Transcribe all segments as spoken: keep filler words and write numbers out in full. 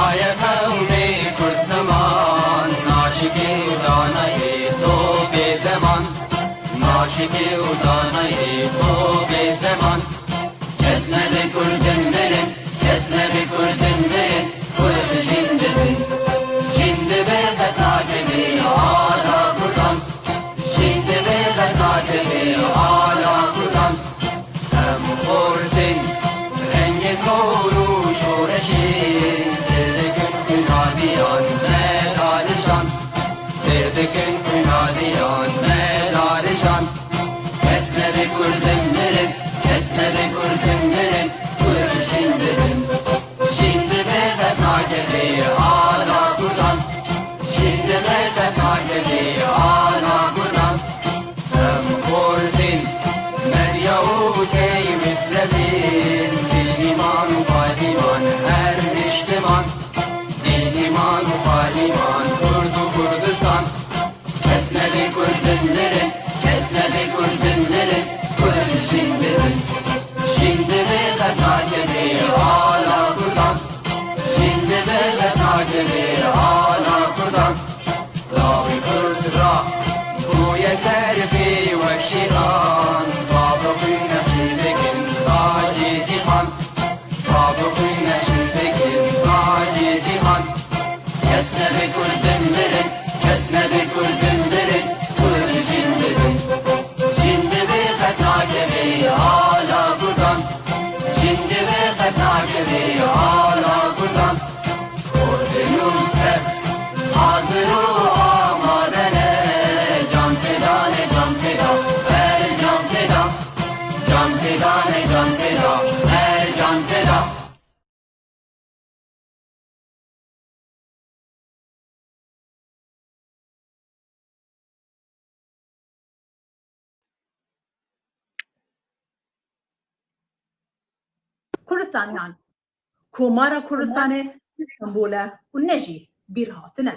Aye qewmê Kurd ziman, naşikê û danayê to bê zeman. Naşikê û danayê to bê zeman. Kes nebe Kurdin mirin, kes nebe Kurdin mirin, Kurd jin dibin. Jin dibe qet nakevê ala Kurdan. Jin dibe qet nakevê ala Kurdan. Em xortin rengê zor û şoreşê, sêr dikin xwînaliyan me darijan. Sêr dikin xwînaliyan me darijan. Kes nebe Kurdin mirin, kes nebe Kurdin mirin, Kurd jin dibin. Jin dibe qet nakevê ala Kurdan. Jin dibe qet nakevê ala Kurdan. Em xortin, medya û key mitlebin, dîniman û padiman her niştiman. Dîniman û padiman, Kurd û Kurdistan. Kes nebe Kurdin mirin, kes nebe Kurdin mirin, Kurd jin dibin. Jin dibe qet nakevê ala Kurdan. Jin dibe qet nakevê ala Kurdan. Lawê Kurd ra bûye serfê wek şêxan. Bavê xwîn neşin dikin tacê cîhan. Bavê xwîn neşin dikin tacê cîhan. Kes nebe Kurdin mirin, kes nebe Kurdin mirin, Kurd jin dibin. Jin dibe qet nakevê ala Kurdan. Jin dibe qet nakevê ala Kurdan. Xortin û tev hazir û amade ne. Can feda ne, can feda, her can feda. Can feda ne, can feda, her can feda. Kurdistaniyan. Komara Kurdistanê ne sembol e û ne jî bîrhatin e.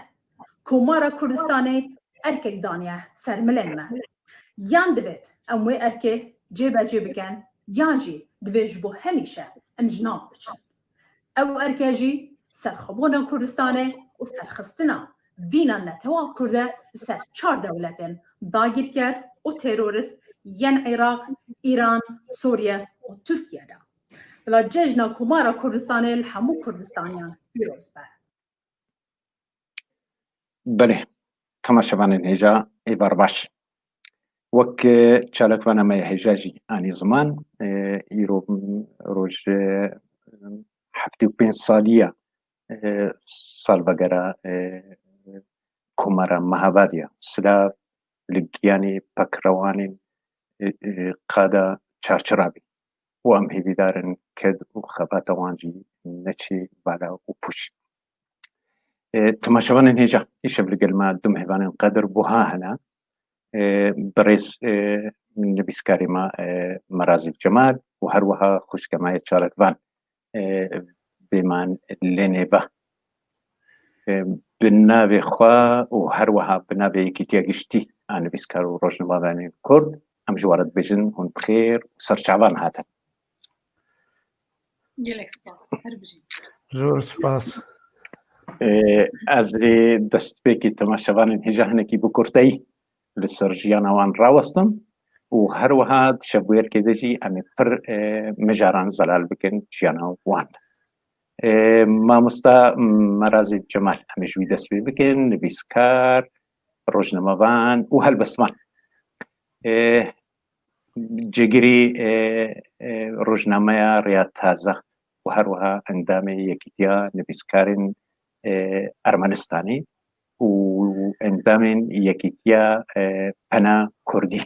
Komara Kurdistanê erkek daniye ser milên me. Yan divêt em wê erkê cêbecê bikin, yan jî divê ji bo hemîşe em ji nav biçin. Ew erke jî serxwebûna Kurdistanê û serxistina vîna netewa Kurd e li ser çar dewletên dagîrker û terorist yên Iraq, Îran, Sûriye û Tirkiye de. Bila cejna Komara Kurdistanê li hemû Kurdistaniyan pîroz be. Belê, temaşevanên hêja, êvar baş. Wek, e, çalakvana me ya hêja jî anî ziman, e, îro roj, e, heftê û pênc saliya, e, salvegera, e, Komara Mehabadiya. Silav li giyanê pekrewanên, e, e, qada çarçira bî. Û em hêvîdar in ked û xebata wan jî neçê bala û pûç. E, temaşevanên hêja, îşev li gel me du mêvanên qedir buha hene. E, birêz, e, nivîskarê me, e, Merazî Cemal û her wiha xwişka me yê çalakvan, e, Bêman Lenêva. E, bi navê xwe û her wiha bi navê Yekîtiya Giştî a Nivîskar û Rojnamevanên Kurd, em ji we re dibêjin hûn bi xêr û serçavan hatin. Gelek spas. Her bijî. Zor spas. Ê, ez ê destpêkê temaşevanên hêja hinekî bi kurteyî li ser jiyana wan rawestim û her wiha di şevbûyerkê de jî em ê pir, e, mijaran zelal bikin jiyana wan de. E, mamosta Merazî Cemal, em ê ji wî dest pê bikin, nivîskar, rojnamevan û helbestvan. E, cigirî, e, e, rojnameya Riya Taze û her wiha endamê Yekîtiya Nivîskarên, e, Ermenistanê û endamên Yekîtiya, e, Pena Kurdî.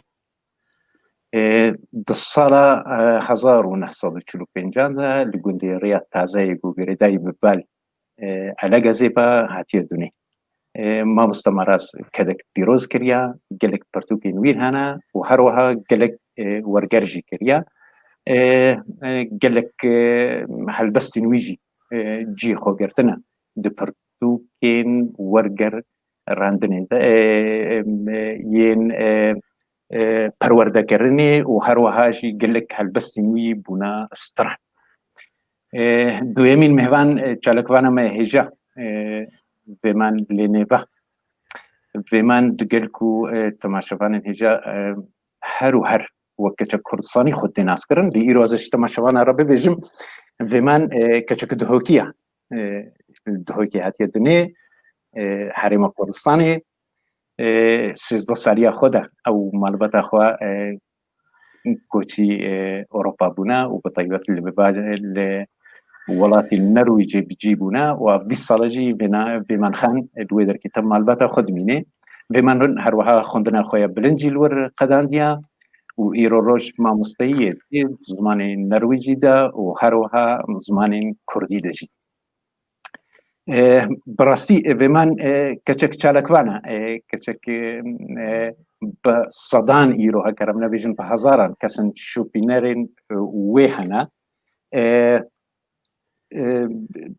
E, di sala, e, hezar û neh sed û çil û pêncan de li gundê Riya Taze yê ku girêdayî bi bal, e, Elegezê be hatiye dunê. E, mamosta Maraz kedek pîroz kiriya, gelek pirtûkên wî hene û her wiha gelek, e, werger jî kiriya. E, e, gelek, e, helbestên wî jî, e, cihê xwe girtine di pirtûkên werger randinê de, e, em, e, yên, e, e, perwerdekirinê û her wiha jî gelek helbestên wî bûne stran. E, duyemîn mêvan, e, çalakvana me hêja, e, vêman lê nêva. Vêman digel ku, e, temaşevanên hêja, e, her û her wek keçek Kurdistanî xwe tê naskirin. Lê îro ez ji temaşevana re bibêjim, vêman, e, keçek Duhokiya. E, Duhokê hatiye dinê, e, herêma Kurdistanê, e, sêzdeh saliya xwe de ew malbata xwe, e, koçî, e, Ewropa bûne û bi taybet li, li welatî Nerwêcê bi cî bûne û ev bîst sal e jî vêna-, Vêman Xan, e, li wê derkê te malbata xwe dimîne. Vêman her wiha xwendina xwe ya bilind jî li wir qedandiya û îro roj mamosteyî ye di zimanê Nerwêcî de û her wiha zimanên Kurdî de jî. E, bi rastî, e, Vêman, e, keçek çalakvan e, e, keçek, e, e, bi sedan îro, heger em nebêjin bi hezaran kesin şopînerên, e, wê hene. E, e, bi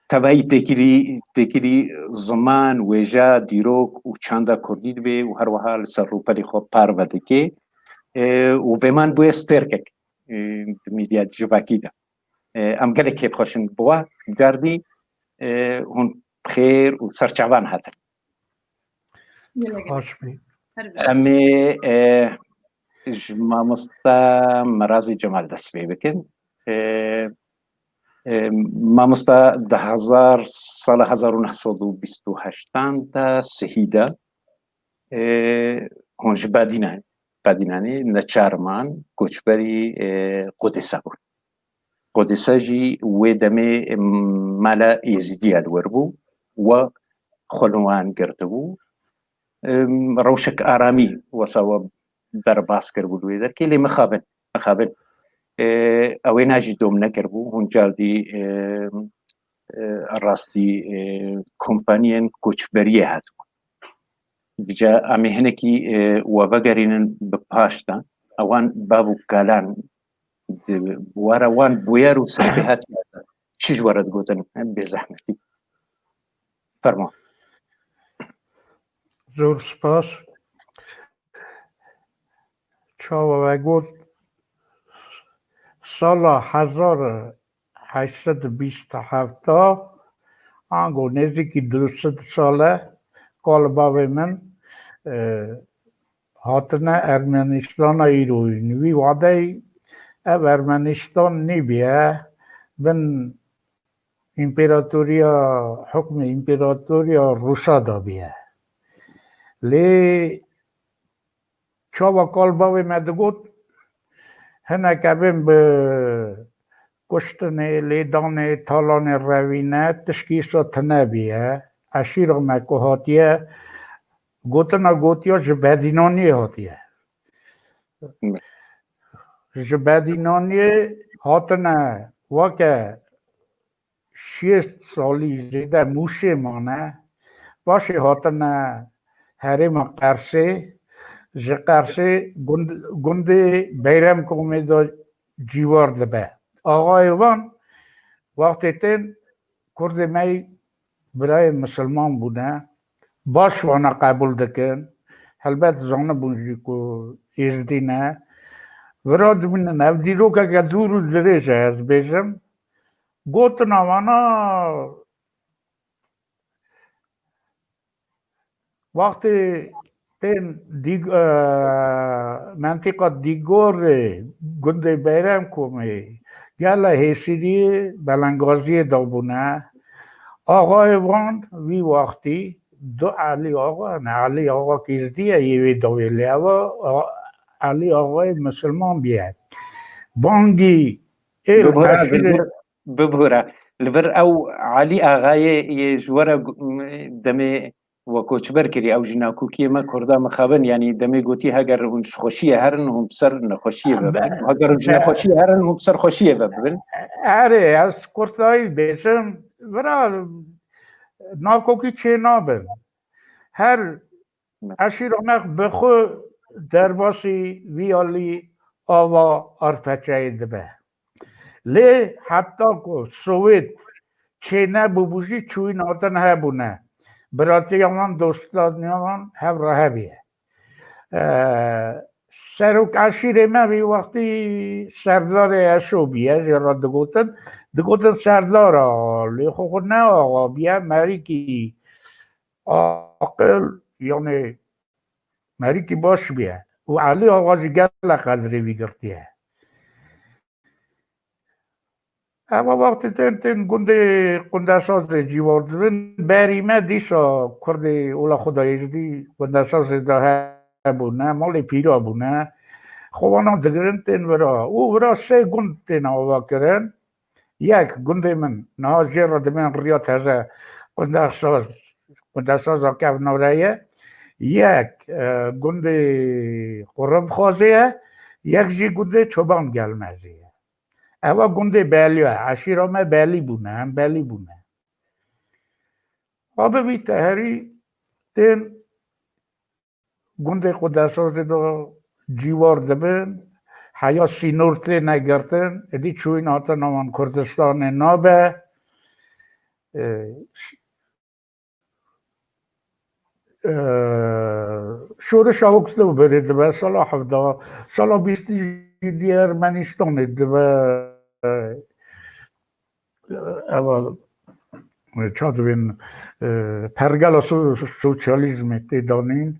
tevayî têkilî, têkilî ziman, wêje, dîrok û çanda kurdî dibe û her wiha li ser rûpelê xwe parve dike. E, û Vêman bûye stêrkek, e, di medya civakî de. E, em gelek kêfxweş in bi we cardî, e, hûn bi xêr û serçavan hatin. Gelek gelek. Baş bî. Her bir. Em ê, e, ji mamosta Mirazî Cemal dest pê bikin. E, e, mamosta di hezar, sala hezar û neh sed û bîst û heştan de sihî de, e, hûn ji Badînan, Badînanê neçar man koçberî, e, Qudêsa bûn. Qudêsa jî wê demê, e, mala Êzidiya li wir bû, we xwe li wan girtibû. Em, rewşek aramî wesa we derbas kiribû li wê derkê, lê mixabin, mixabin. E, ew ê najî dom nekiribû, hûn cardî, e, e, rastî, e, kompaniyên koçberiyê hatibûn. Dije em ê hinekî, e, we vegerînin bi paş de. Ewan bav û kalan di wara wan bûyer û serpêhatiya çi ji we re digotin, bê zehmetî. Fermo. Zor spas. Çawa we got, sala hezar heşt sed û bîst heft, ango nêzîkî du sed sal e, kal bavê min, e, hatine Ermenîstana îroyîn. Wî wadeyî ev Ermenîstan nîbîye bin împeratoriya, hukmê împeratoriya Rûsa de bîye. Lê çawa kal bavê me digot, hineke bin bi kuştinê, lêdanê, talanê revîne, tişkî îsa tune bîye. Eşîra me ku hatiye, gotina gotiya ji Bedînaniyê hatiye. Ji Bedînaniyê hatine weke şêst salî zêde Mûşê mane. Paşê hatine herêma Qersê, ji Qersê gund-, gundê Beyremkomê de cîwar dibe. Axayê van wextê tên kurdê me yî birayê misilman bûne, baş wana qebûl dikin. Helbet zanibûn jî ku Êzdî ne. Vira dibînin, ev dîrokeke dûr û dirêj e, ez bêjim. Gotina wana, wextê tên Dîg-, e, mentîqa Dîgorê gundê Beyremkomê gele hêsîriyê belengaziyê dabûne. Axayê van wî wextî du Elî Axa, ne Elî Axa Kîrdî ye yê wê dawê, lê ew a, Elî Axayê misilman bîye. Bangî ê Bibûra, eşîrê bibûra. Li vir ew Elî Axayê yê ji we re gu-, demê we koçber kirî, ew jî nakokiyê me Kurda mixabin, yanî demê gotî heger hûn ji xweşiyê herin, hûn bi ser nexweşiyê ve bibin. Be-, Heger hûn ji be- nexweşiyê herin, hûn bi ser xweşiyê ve bibin. Erê, ez kurtayî bêjim, vira nakokî çê nabin. Her Ne. Eşîra me bi xwe derbasî vî alî ava Arpeçeyê dibe. Lê heta ku Sowêt çênebûbû jî çûyîn hatin hebûne. Biratiya wan, dostaniya wan hev re hebîye. Ee, serok eşîrê me vî wextî serdarê Eşo bûye, jê re digotin, digotin serdara, lê xwe xwe ne axa bûye, merîkî aqil, yanê merîkî baş bûye. Û Elî Axa jî gelek qedrê wî girtiye. Eva wextê tên, tên gundê Qundesazê cîwar dibin, berî me dîsa Kurdê ola xwe da Êzidî Qundesazê de hebûne, malê pîra bûne. Xwe wana digirin tên vira. Û vira sê gund tên ava kirin. Yek gundê min, niha jê re dibên riya teze Qundesaz, Qundesaza Kevnare ye. Yek, e, gundê Qurimxwazê ye. Yek jî gundê Çoban Gelmezê ye. Eva gundê Belî ye. Eşîra me Belî bûne, em Belî bûne. Abi vî teherî tên gundê Qudesazê de cîwar dibin, heya sînor tê negirtin, êdî çûyîn hatina wan Kurdistanê nabe. E, e, şorişa Oktoberê dibe, sala hevda, sala bîstî jî di Ermenistanê dibe, e, eva, e, ça dibên, e, pergela so-, sosyalîzmê tê danîn,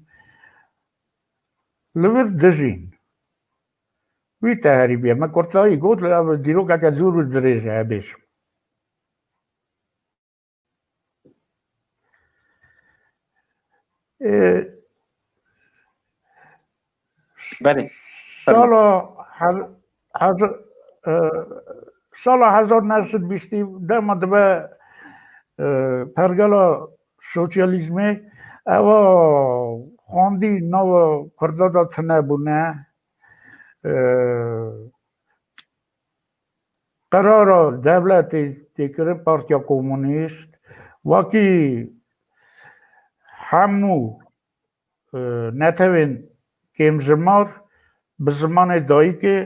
li vir dijîn. Wî teherî bûye. Me kurtayî got, lê ev dîrokeke dûr û dirêj e, bêjim. Ê, Belê. Fermo. Sala hez-, hezar, e, sala hezar neh sed bîstî dema dibe, e, pergela sosyalîzmê, eva xwendî nava Kurda da tune bûne. E, Qerara dewletê tê kirin Partiya Komunîst, wekî hemû, e, netewên kêmjimar bi zimanê dayikê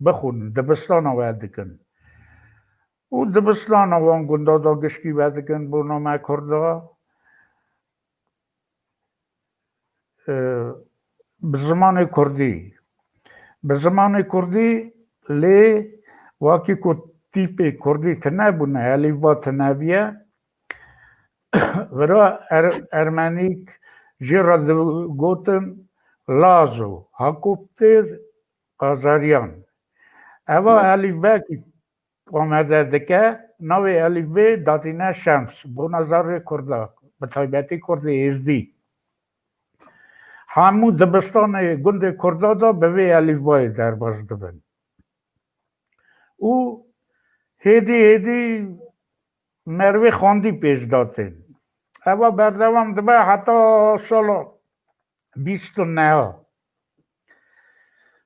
bixwînin, dibistana wedikin. Û dibistana wan gunda da gişkî vedikin bo name Kurda. E, bi zimanê Kurdî. Bi zimanê Kurdî lê wekî ku tîpê Kurdî tune bûne, elîfba tune bûye, vira er-, Ermenîk jê re digotin Lazo, Hakoptêr Qazariyan. Eva elîfbekî amade dike, navê elîfbê datîne Şems, bona zarê Kurda, bi taybetî Kurdê Êzdî. Hemû dibistanê gundê Kurda de bi vê elîfbayê derbas dibin. Û hêdî hêdî merivê xwendî pêş datên. Eva berdewam dibe heta sala bîst û neha.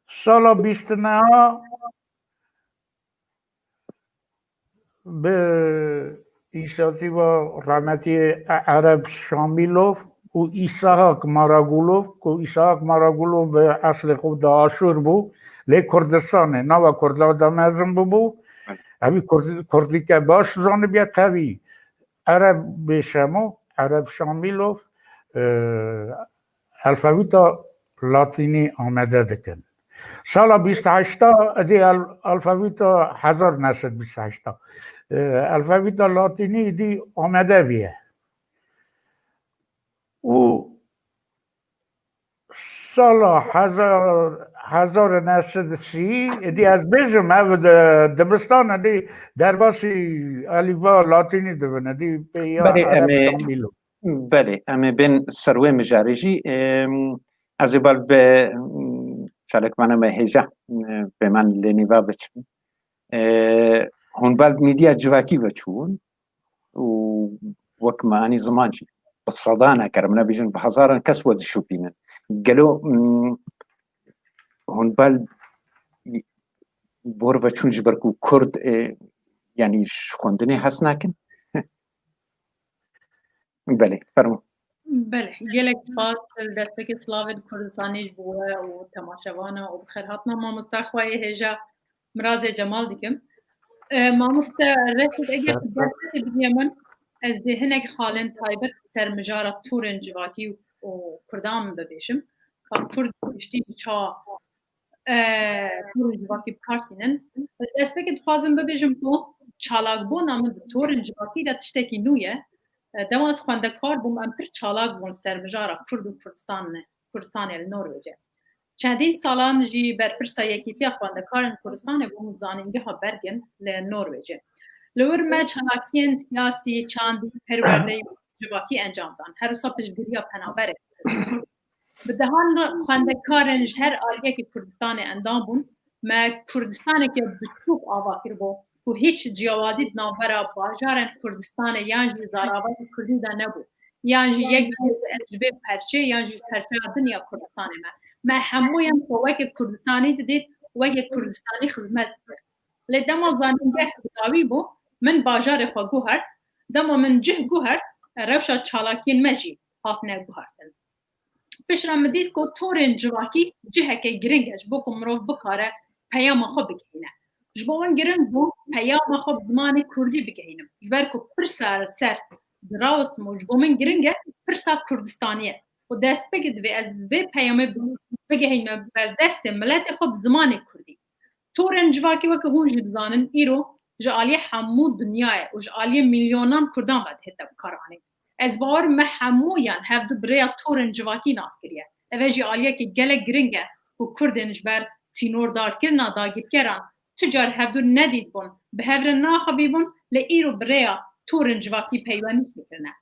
Sala bîst û neha bi însiyatîfa rahmetî Ereb Şamîlov û Îsahak Maragulov, ku Îsahak Maragulov bi eslê xwe de Aşûr bû, lê Kurdistanê, nava Kurda de mezin bûbû. Evî Kurd-, Kurdîke baş zanibiye, tevî Ereb Bêşemo, Ereb Şamîlov, e, alfabeta latînî amade dikin. Sala bîst heşta êdî al-, alfabeta hezar neh sed bîst heşta, e, alfabeta latînî êdî amade bûye. Û sala hezar, hezar neh sed sî, êdî ez bêjim, ev di-, dibistan êdî derbasî elîfba latînî dibin, êdî pêya Belê, em Ereb ê Şamîlov. Belê, em ê bên ser wê mijarê jî. Em, ez ê bal bi, em, çalakvanê me hêja, e, pêman lê nîva biçim. E, hûn bal mîdya civakî veçûn û wek me anî ziman jî bi sedan, eger em nebêjin bi hezaran kes we dişopînin. Gelo, em, hûn bal bor veçûn ji ber ku Kurd, e, yanî ji xwendinê hez nakin? Belê, fermo. Belê, gelek spas li destpêkê silavê di Kurdistanê ji bo we û temaşevana û bi xêr hatina mamosta xwe yê hêja Mirazê Cemal dikim. E, mamoste Reşîd, eger tu derfetê bidiyê min, ez dê hinek xalên taybet ser mijara torên civakî û Kurdan bibêjim. Kurd giştî çawa, e, torên civakî bi kar tînin. Destpêkê dixwazim bibêjim ku çalakbûna min di torên civakî de tiştekî nû ye. E, dema ez xwendekar bûm, em pir çalak bûn ser mijara Kurd û Kurdistanê, Kurdistanê li Norwêcê. Çendîn salan jî berpirsa Yekîtiya Xwendekarên Kurdistanê bûm û zanîngeha Bergen li Norwêcê. Li wir me çalakiyên siyasî, çandî, perwerdeyî civakî encam dan. Her wisa piştgiriya penaberê. Bi dehan xwendekarên ji her aliyekî Kurdistanê endam bûn. Me Kurdistaneke biçûk ava kiribû ku hîç ciyawazî di navbera bajarên Kurdistanê yan jî zaravayê Kurdî de nebû. Yan jî yek ji vê perçê yan jî perçeya din ya Kurdistanê me. Me hemûyan xwe weke Kurdistanî didît, weke Kurdistanî xizmet dikir. Lê dema zanîngeh bi dawî bû, min bajarê xwe guhert. Dema min cih guhert, rewşa çalakiyên me jî hatine guhertin. Piştre min dît ku torên civakî ciheke giring e ji bo ku mirov bikare peyama xwe bigihîne. Ji bo min giring bû peyama xwe bi zimanê kurdî bigihînim. Ji ber ku pirsa li ser dirawestim û ji bo min giring e, pirsa Kurdistanî ye. Û destpêkê divê ez vê peyamê bi-, bigihînim ber destê miletê xwe bi zimanê kurdî. Torên civakî weke hûn jî dizanin îro ji aliyê hemû dinyayê û ji aliyê milyonan Kurdan ve dihête bikaranîn. Ez bawer me hemûyan hevdu bi rêya torên civakî nas kiriye. Ev e jî aliyekî gelek giring e ku Kurdên ji ber sînordarkirina dagirkeran tu car hevdu nedîtbûn, bi hev re naxebîbûn, lê îro bi rêya torên civakî peywendî kirine.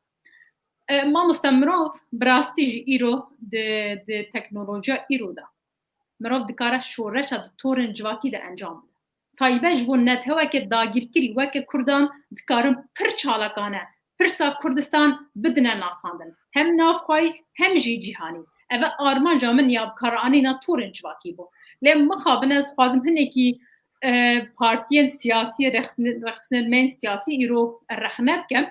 E, mamoste, mirov bi rastî jî îro di, di teknolojiya îro de mirov dikare şoreşa di torên civakî de encam bide. Taybet ji bo neteweke dagîrkirî weke Kurdan dikarin pir çalakane pirsa Kurdistan bidine nasandin. Hem navxweyî hem jî cîhanî. Ev e armanca min ya bikaranîna torên civakî bû. Lê mixabin ez dixwazim hinekî, e, partiyên siyasî, rexne-, rexsinên me yên siyasî îro rexne bikim.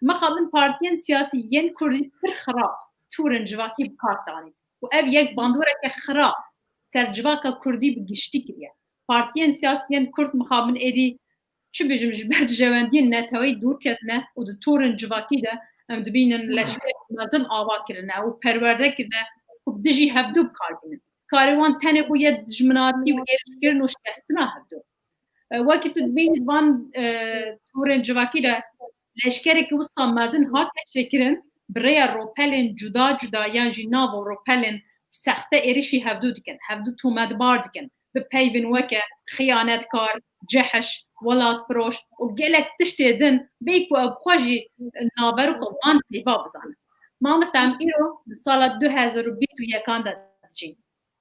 Mixabin partiyên siyasî yên Kurdî pir xirab torên civakî bi kar danîn. Û ev yek bandoreke xirab ser civaka Kurdî bi giştî kiriye. Partiyên siyasî yên Kurd mixabin êdî çi bijim ji berjewendiyên neteweyî dûr ketine û di torên civakî de em dibînin leşkerek mezin ava kirine û perwerde kirine ku bi dijî hevdu bi kar bînin. Karê wan tenê bûye dijminatî û êrişkirin û şikestina hevdu. E, wekî tu dibînî van, e, torên civakî de leşkerekî wisa mezin hate çêkirin, bi rêya ropelên cuda cuda yan jî navo ropelên sexte êrişî hevdu dikin, hevdu tometbar dikin, bi peyvên weke xiyanetkar, cehiş, welatfiroş û gelek tiştê din, bê ku ew xwe jî naveroka van peyva bizanin. Mamoste, em îro di sala du hezar û bîst û yekan de dijîn.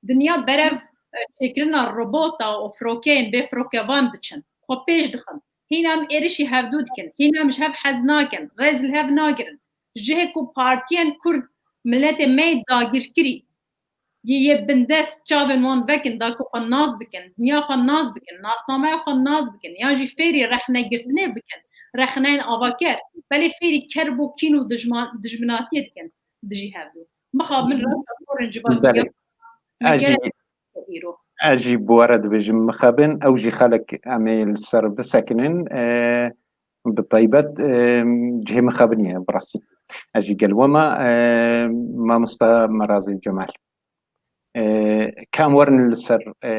Dinya berev, e, çêkirina robota û firokeyên bêfirokevan diçin. Xwe pêş dixin. Hîn em êrişî hevdû dikin. Hîn em ji hev hez nakin. Rêz li hev nagirin. Ji cihê ku partiyên Kurd miletê me yê dagîrkirî yê, yê bindest çavên wan vekin, da ku xwe nas bikin, dinya xwe nas bikin, nasnameya xwe nas bikin, yan jî fêrî rexnegirtinê bikin, rexneyên avaker, belê fêrî kerb û kîn û dijman-, dijminatiyê dikin dijî hevdû. Mixabin rewşa torên civakî Belê. ya Ez jî, îro. Ez jî bi we re dibêjim mixabin, ew jî xelek em ê li ser bisekinin, e, bi taybet, e, cihê mixabinî ye, bi rastî. Ez jî gel we me, e, mamosta Merazî Cemal. E, ka em werin li ser, e,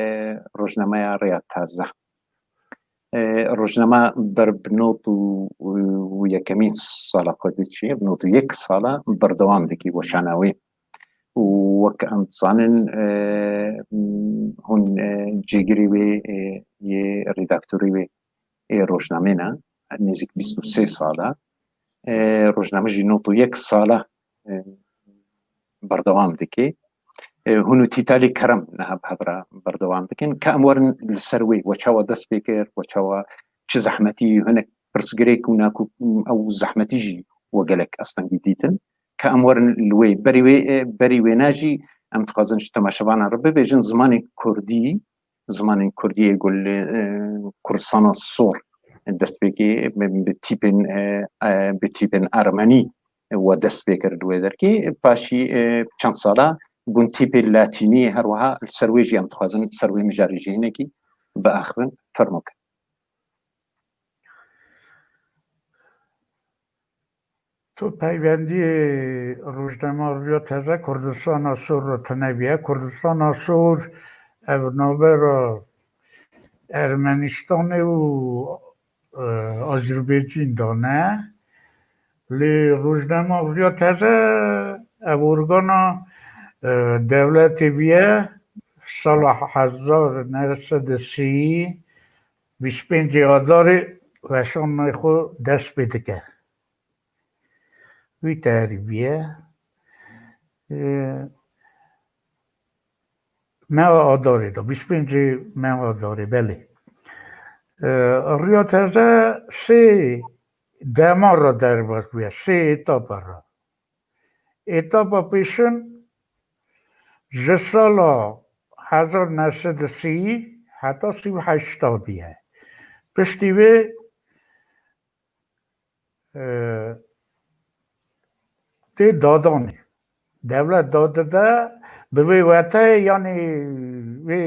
rojnameya Rêya Taze. E, rojname ber bi nod û, û yekemîn sala xwe diçî, bi nod û yek sala berdewam dikî weşana wê. Û wek em dizanin, e, hûn, e, cêgirê wê, e, yê redaktorê wê ê rojnamê ne, nêzîk bîst û sê sal e. E, rojname jî nod û yek sal e, e, berdewam dike. E, hûn û Tîtalî Kerem niha bi hev re berdewam dikin. Ka em werin li ser wê, we çawa dest pê kir, we çawa, çi zehmetî, hinek pirsgirêk û naku-, ew zehmetî jî we gelek astengî dîtin. Ka em werin li wê, berî wê, e, berî wêna jî em dixwazin ji temaşevanan re bibêjin, zimanê kurdî, zimanên kurdî yê ku li, e, Kurdistana Sor dest pê kir, bi, bi tîpên, e, e, bi tîpên ermenî we dest pê kir di wê derkê. Paşî, e, çend sala bûn tîpê latînî, her wiha li ser wê jî em dixwazin ser wê mijarê jî hinekî biaxivin. Fermo ke. Peywendiyê rojnama Riya Teze Kurdistana Sor re tune bûye. Kurdistana Sor ev navbera Ermenistanê û, e, Azerbaycan de ne. Lê rojnama Riya Teze ev organa, e, dewletê bûye, sala hezar neh sed û sî, bîst û pêncê Adarê weşanê xwe dest pê dike. Wî terî bûye. E, Meha Adarê de, bîst û pêncê meha Adarê, belê. E, Riya Teze sê dema re derbas bûye, sê etapa re. Etapa pêşin ji sala hezar neh sed û sî heta sî û heşt bûye. Piştî vê, e, tê dadanê. Dewlet dadide bi vê weteyê, yanî vê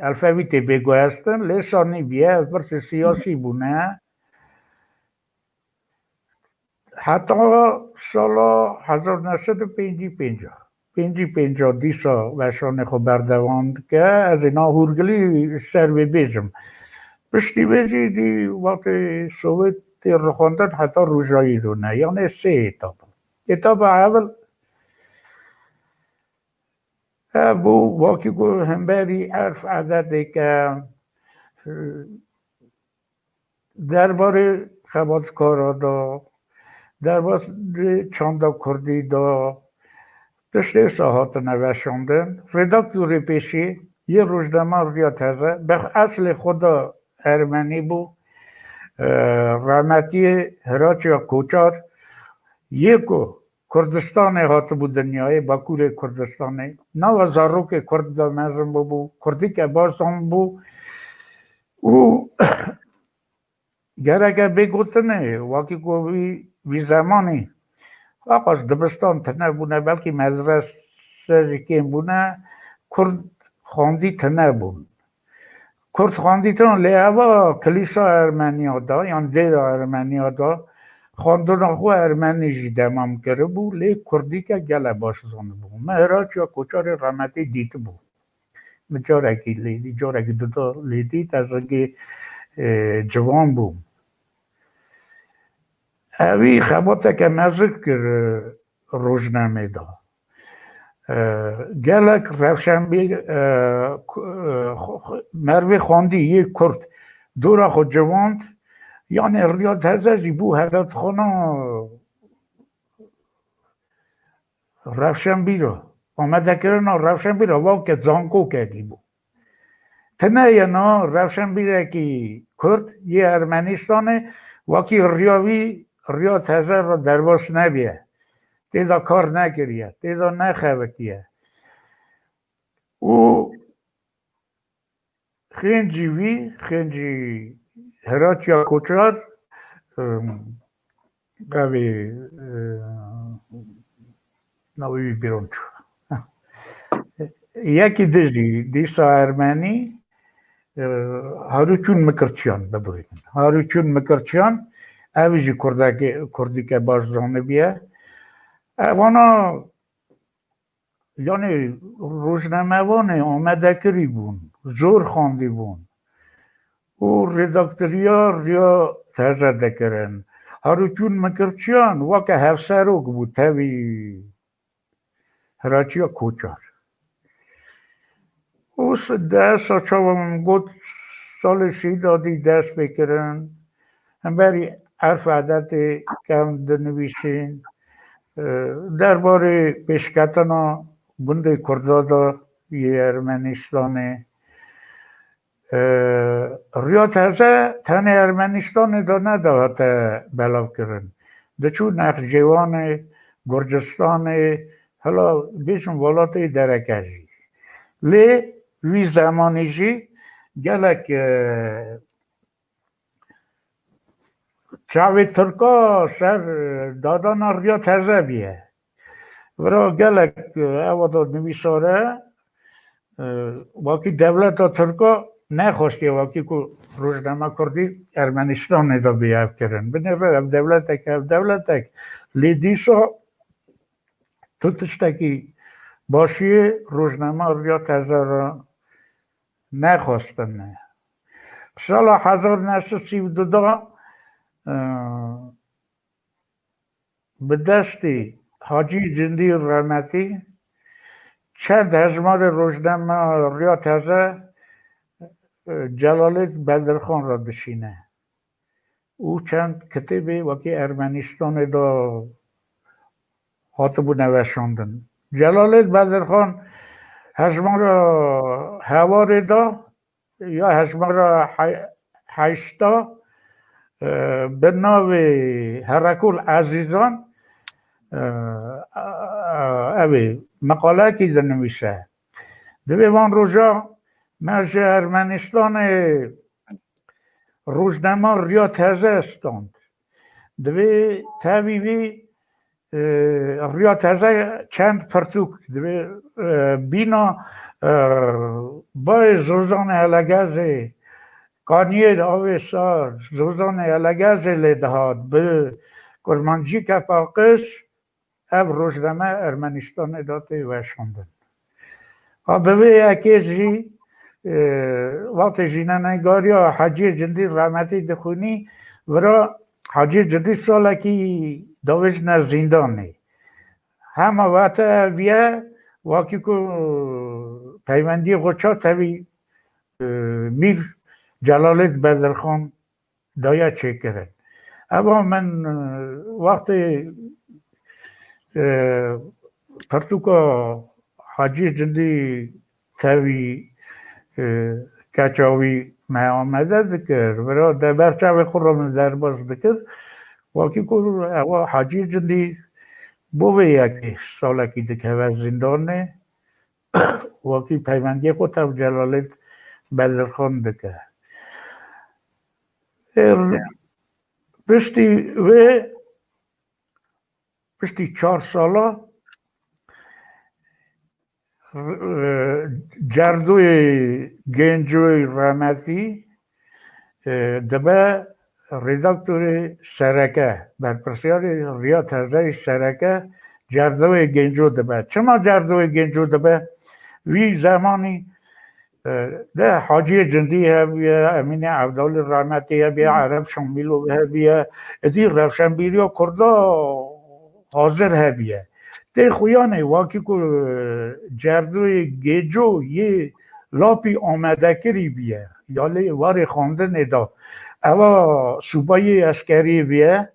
elfebîtê bê guhestin, lê sa nîbûye, ev pirsê siyasî bûne. Heta sala hezar neh sed û pêncî pênc. Pêncî pênc dîsa weşanê xwe berdewam dike. Ez ê na hûrgilî ser vê bêjim. Piştî vê jî dî wextê Sowêt tê rixwendin heta roja îro ne. Yanê sê etapa. Etapa ewil ev bû, wekî ku hemberî erf edetê ke, e, derbarê xebatkara de, derbarê çanda kurdî de, tiştê sa hatine veşandin. Redaktorê pêşî yê rojnama Riya Teze, bi eslê xwe de ermenî bû. E, rehmetiyê Hiraçiya Koçar, yê ku Kurdistanê hatibû dinyayê, Bakurê Kurdistanê, nava zarokê kurd de mezin bûbû, kurdîke baş zanibû û gereke bê gotinê, wekî ku vî, vî zemanî, aqas dibistan tune bûne, belkî medrese jî kêm bûne, kurd xwendî tune bûn. Kurd xwendîtin, lê eva kilîsa Ermeniya de, yan dêra Ermeniya de, xwendina xwe ermenî jî demam kiribû, lê kurdîke gele baş zanibû. Min Hiraçiya Koçarê rehmetî dîtibû. Min carekî lê dît, carekî duda lê dît, ez rengê, e, ciwan bûm. Ewî xebateke mezin kir, e, rojnamê de. E, gelek rewşenbîr, e, ku-, e, xu-, xu-, mervê xwendî yê kurd dora xwe civand, yanê Riya Teze jî bû hevetxana rewşenbîra, amadekirina rewşenbîra, weke zankokekî bû. Tine ye na rewşenbîrekî kurd yê Ermenistanê wekî riya wî, Riya Teze re derbas nebûye. Tê de kar nekiriye, tê de nexebitiye. Û xêncî wî, xêncî Hiraçiya Koçar, em, gavê, e, navê wî bîr çû. Yekî dijî dîsa ermenî, e, Harûçûn Mikirçiyan, bibûrînin. Harûçûn Mikirçiyan, ev jî kurdekê, kurdîke baş zanibûye. Evana, yanî, rojnamevanê amadekirî bûn, zor xwendî bûn û redaktoriya Riya Teze dikirin. Harûçûn Mikirçiyan weke hevserok bû tevî Hiraçiya Koçar. Û s-, deh sa çawa min got, salê sî dadî dest pê kirin. Hemberî erf edetê kevn dinivîsîn. E, derbarê pêşketina gundê Kurda de yê Ermenistanê. E, Riya Teze tenê Ermenistanê de nedihate belavkirin. Diçû Nexcêwanê, Gurcistanê, hela bêjim welatê dereke jî. Lê wî zemanî jî gelek, e, çavê Tirka ser, e, dadana Riya Teze bûye. Vira gelek, e, ewa da nivîsare, e, wekî dewleta Tirka nexwestiye wekî ku rojnama Kurdî Ermenistanê de bê ev kirin. Binêre ev dewletek, ev dewletek Lê dîsa tu tiştekî başiyê rojnama Riya Teze re nexwestine. Sala hezar neh sed sî û du de, e, bi destê Hacî Cindî Remetî çend hejmarê rojnama Riya Teze, e, Celalêt Bedirxan re dişîne. Û çend kitêbê wekî Ermenistanê de hatibûne weşandin. Celalêt Bedirxan hejmara hewarê de ya hejmara he-, heşta, e, bi navê Herekol Ezîzan, e, ev ê meqalekî dinivîse. Divê van roja me ji Ermenistanê rojnama Riya Teze stand. Divê tevî vî, e, Riya Teze çend pirtûk divê, e, bîna, e, bayê Zozanê Elegezê, Kaniyê Avê Sar, Zozanê Elegezê lê dihat, bi kurmancî kepaqij, ev rojname Ermenistanê de tê weşandin. Ha bi vê yekê jî, e, wextê jînenegariya Heciyê Cindî rehmetî dixwînî, vira Heciyê Cindî salekî davêjine zîndanê. Hema wate ev ye, wakî ku peywendiyê xwe ça tevî, e, Mîr Celalêt Bedirxan daye çêkirin. Eva min, e, wextê, e, pirtûka Hacî Cindî tevî, e, keça wî me amade dikir, vira de ber çavê xwe re min derbas dikir. Wakî ku ewa Hacî Cindî bo vê yekê salekî dikeve zîndanê, wakî peywendiyê xwe tev Celalêt Bedirxan dike. Ê, piştî wê, piştî çar sala, e, Cerdoyê Gencoyê Remetî, e, dibe redaktorê sereke, berpirsiyarê Riya Tezeyê sereke Cerdoyê Genco dibe. Çima Cerdoyê Genco dibe? Wî zemanî, e, de Haciyê Cindî hebiye, Emînê Evdalî Remetî hebiye, Ereb Şamîlov hebiye, êdî rewşenbîriya Kurda hazir hebiye. Tê xuyanê wakî ku, e, Cerdoyê Gêco yê lapî amadekirî biye, ya lê warê xwendinê de, ewa subayê eskerî biye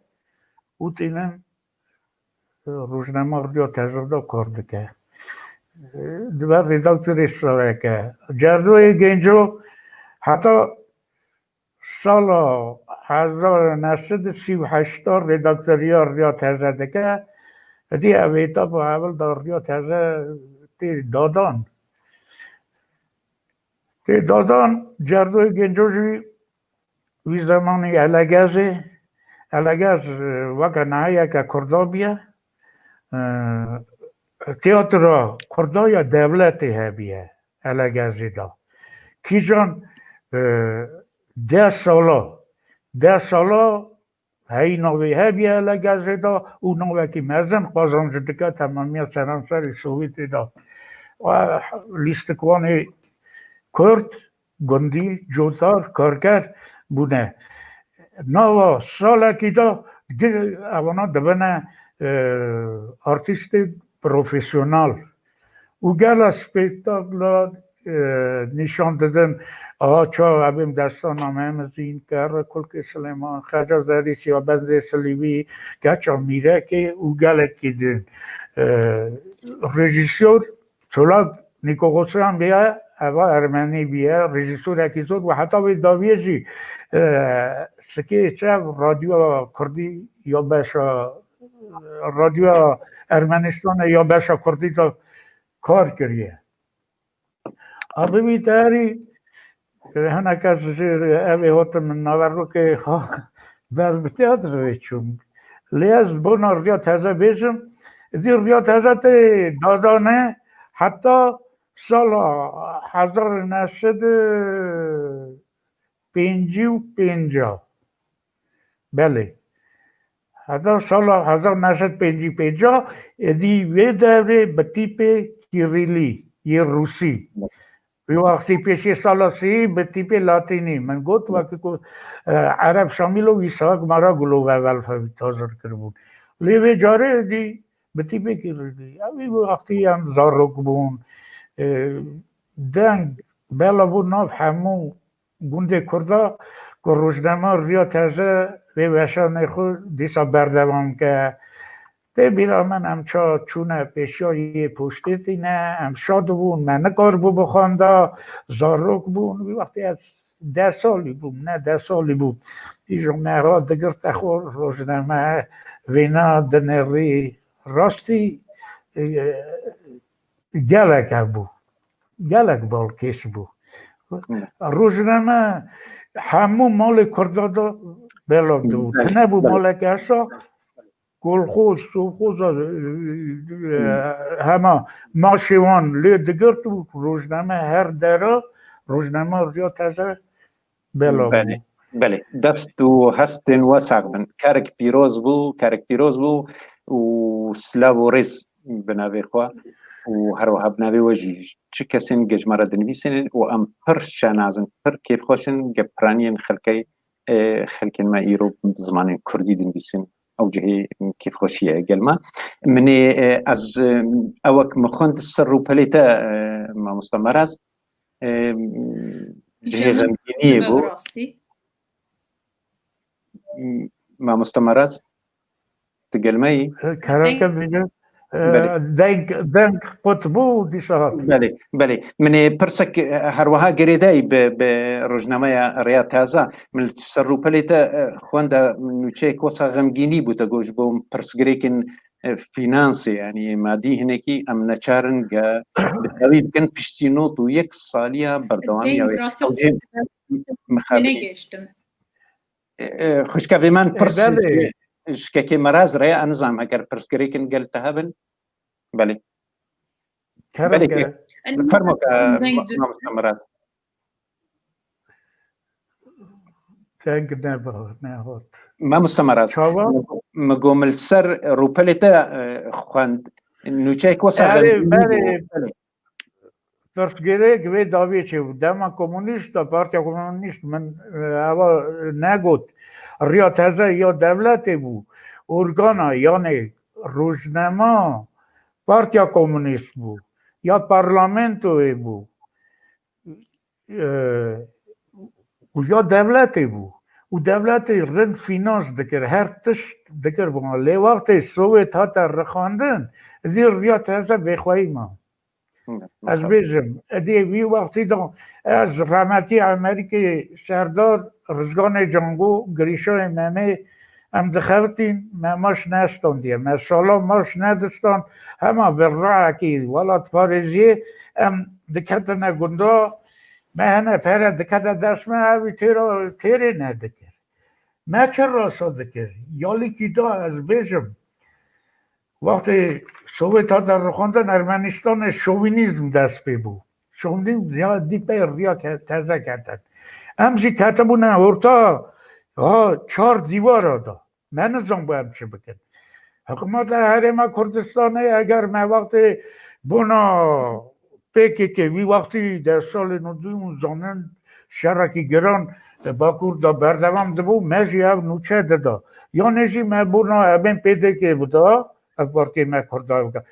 û tînin rojnama Riya Teze de kar dike. Dibe redaktorê sereke. Cerdoyê Genco heta sala hezar neh sed û sî û heşt redaktoriya Riya Teze dike. Dî ev êta bi ewil de Riya Teze tê dadan. Tê dadan, Cerdoyê Genco jî wî zemanî Elegezê, Elegez, e, weke naheyeke Kurda biye, e, teatra Kurda ya dewletê hebiye Elegezê de. Kîjan, e, deh sala, deh sala heyî navê hebiye Elegezê de û navekî mezin qazanc dike temamiya seranserê Sovyetê de. E, lîstikvanê Kurd, gundî, cotar, karker bûne. Nava salekî de gi-, evana dibine, e, artîstê profesyonel û gela spektakla, e, nîşan didin. Aha, ça evêm destana Mehmizîn, Kerre Kulkê Silêman, Xeca Zerî, Siyabendê Silîvî, Keça Mîrekê û gelekî din. E, rejîsyor Çolak Nîkoxosyan biye, eva ermenî biye, rejîsorekî zor bû. Heta wê dawiyê jî, e, sikê çev radyoya kurdî ya beşa, radyoya Ermenistanê ya beşa kurdî de kar kiriye. Abi wî tarî, e, hinek ez ji evê hatim min naverokê ha ber bi teatrê çûm. Lê ez bona Riya Teze bêjim, dî Riya Teze tê dadane heta sala hezar û neh sed û pêncî û pênc. Belê. Heta sala hezar neh sed pêncî pênc êdî wê devrê bi tîpê kîrîlî yê rûsî. Wî wextî pêşî sala sî bi tîpê latînî. Min got wekî ku, e, Ereb Şamîlo wî sawek me re gulove welfebît hazir kiribûn. Lê vê carê êdî bi tîpê kîrîlî. Ew wî wextî em zarok bûn. E, deng bela bû nav hemû gundê Kurda ku rojnama Riya Teze vê weşanê xwe dîsa berdewam ke. Tê bîra min em ça çûne pêşiya yê poştê tîne, em şad bûn, me nikaribû bixwenda, zarok bûn. Wî wextê ez deh salî bûm, ne deh salî bûm. Îjo me ra digirte xwe rojname vêna dinêrî rastî, e, gelek hebû. Gelek balkêş bû. Rojname hemû malê Kurda de belav dibû. Belê, tune bû belê. Malek esa, kolxoz, sovxoza, e, e, hema maşê wan lê digirt û rojname her dera, rojname Riya Teze belav bû. Belê, belê. Dest û hestên we sax bin. Kerek pîroz bû, kerek pîroz bû û silav û rêz bi navê xwe û her wiha bi navê we jî çi kesên ge ji me re dinivîsînin û em pir şenaz in, pir kêfxweş in ge piraniyên xelkê, e, xelkên me îro bi zimanên kurdî dinivîsin. Ew cihê kêfxweşî ye gel me. Min ê, e, ez, e, ewek min xwend ser rûpelê te, e, mamoste Meraz, e, cihê xemgîniyê bû. Mamoste Meraz, tu gel me yî? Kerem ke bêje, e, deng, deng qut bû, dîsa hat. Belê, belê. Min ê pirsek, e, her wiha girêdayî bi, bi rojnameya Riya Teze. Min li ser rûpelê te, e, xwenda nûçeyek wesa xemgînî bû, te got ji bo pirsgirêkin, e, fînansê, yanî madî hinekî em neçar in ge bi dawî bikin piştî nod û yek saliya berdewamiya wê. Ew jî mixabin. E, e, xwişka vê min pirs ji, ji kekê Meraz re ye, ez nizanim eger pirsgirêkin gel te hebin. Belê. Kerem ke. Belê, fermo ke, mamoste Meraz. Deng neba, nehot. Mamoste Meraz, min go min li ser rûpelê te, e, xwend. Nûçeyek wesa xemgînî bû. Belê. Pirsgirêk vê dawiyê çêbû. Dema komunîst de, Partiya Komunîst min, e, eva negot. Riya Teze ya dewletê bû. Organa, yanê rojnama Partiya Komunîst bû. Ya parlamentoyê bû. E, û ya dewletê bû. Û dewletê rind fînans dikir, her tişt dikir bû. Lê wextê Sowêt hate rixandin, zî Riya Teze bêxweyî ma. Ez bêjim, edê wî wextî de ez rehmetî Amerîkê Serdar Rizganê Cango, girîşayê Memê, em dixebitîn, me maş nestandiye. Me sala maş nedistan, hema bi rayekî welatparêziyê em diketine gunda, me hene pere dikete dest me, ew têra, têrê nedikir. Me çi rasa dikir? Yalîkî da ez bêjim, wextê Sowêt hate rixandin, Ermenistanê şovînîzm dest pê bû. Şovînîzm ya dî pey Riya ke-, Teze ketin. Em jî ketibûne orta ha çar dîwara da. Me nizanbû em çi bikin. Hikûmeta Herêma Kurdistanê eger me wextê bona P K K, wî wextî deh salên û dû zanin şerekî giran, e, Bakur da berdewam dibû, me jî ev nûçe dida. Yanê jî me bona evên P D K bida, ev partiyê me Kurda bike.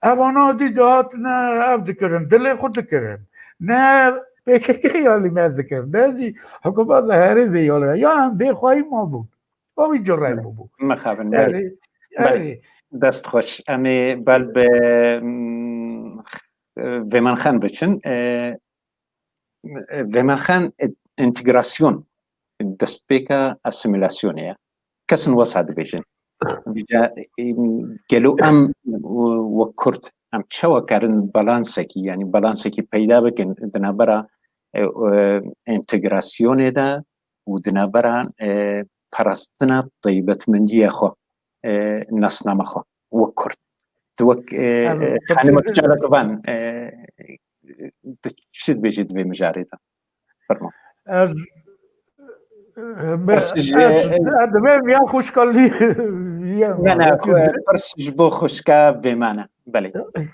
Evana dî dihatine ev dikirin, dilê xwe dikirin. Ne P K K ya li me dikirin, ne jî hikûmeta herêmê ya li me. Ya em bêxweyî ma bûn. O wî cure bûbû. Mixabin, belê. Belê. Belê. Dest xweş. Em ê bel bi, mm, Vêmenxan biçin. E, Vêmenxan, e, entegrasyon destpêka asimilasyonê ye. Kesin wesa dibêjin. Vîca, e, gelo em, e, wek Kurd, em çawa karin balansekî, yanî balansekî peyda bikin di navbera, e, e, entegrasyonê de û di navbera, e, parastina taybetmendiya xwe, e, nasnama xwe wek Kurd. Tu wek, e, Em, e, xanima pirsgirêk- Kiçalakvan, e, tu çi dibêjî di vê mijarê de? Fermo. Ez Pirs ji- Divêm ya xwişka lî. Ne, ne, pirs ji bo xwişka vê me ne. Belê.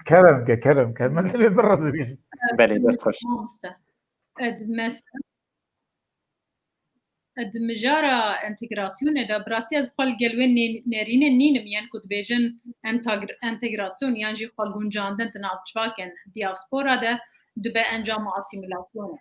Kerem ke, kerem ke. Min divê min re dibî. Belê, dest xweş. Mamoste. Ed mes-, ed mijara entegrasyonê de, bi rastî ez bi xwe li gel wê nê-, nerînê nînim, yên ku dibêjin entagr-, entegrasyon yan jî xwe guncandin di nav civakên diaspora de dibe encama asîmîlasyonê.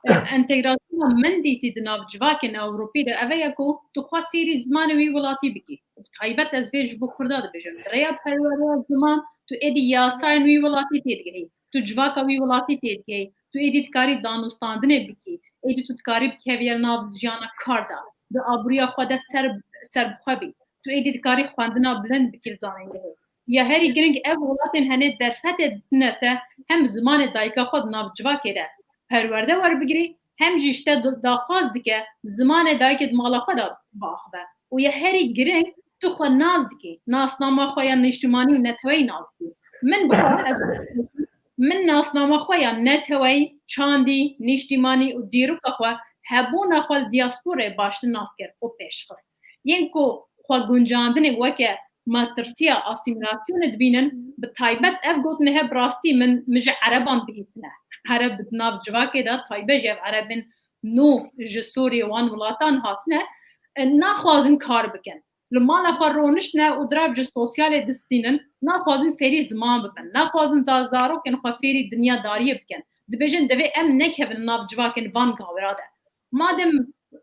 E, entegrasyona min dîtî di nav civakên Ewropî de ev e ku tu xwe fêrî zimanê wî welatî bikî. Bi taybet ez vê ji bo Kurda dibêjim. Bi rêya perwerdeya ziman tu êdî yasayên wî welatî têdigihî. Tu civaka wî welatî têdigihî. Tu êdî dikarî danûstandinê bikî. Êdî tu dikarî bikevî li nav jiyana kar de. Di aboriya xwe de ser, serbixwe bî. Tu êdî dikarî xwendina bilind bikî li zanîngehê. Ya herî giring ev welatên henê derfetê didine te hem zimanê dayika xwe di nav civakê de perwerde werbigirî, hem jî ji te di-, daxwaz dike zimanê dayikê di mala xwe de biaxive. Û ya herî giring tu xwe nas dikî, nasnama xwe ya niştimanî û neteweyî nas dikî. Min bi xwe, ez, min nasnama xwe ya neteweyî, çandî, niştimanî û dîroka xwe, hebûna xwe li diasporayê baştir nas kir û pêşxist. Yên ku xwe guncandinê weke metirsiya asîmîlasyonê dibînin, bi taybet ev gotinê hebe bi rastî min, min ji ereban bihîstine. Ereb di nav civakê de, taybet jî ev erebên nû ji Sûriyê wan welatan hatine, e, naxwazin kar bikin. Li mala xwe roniştine û dirav ji sosyalê distînin, naxwazin fêrî ziman bibin, naxwazin da zarokên xwe fêrî dinyadariyê bikin. Dibêjin, divê em nekevin nav civakên van gawira de. Madem,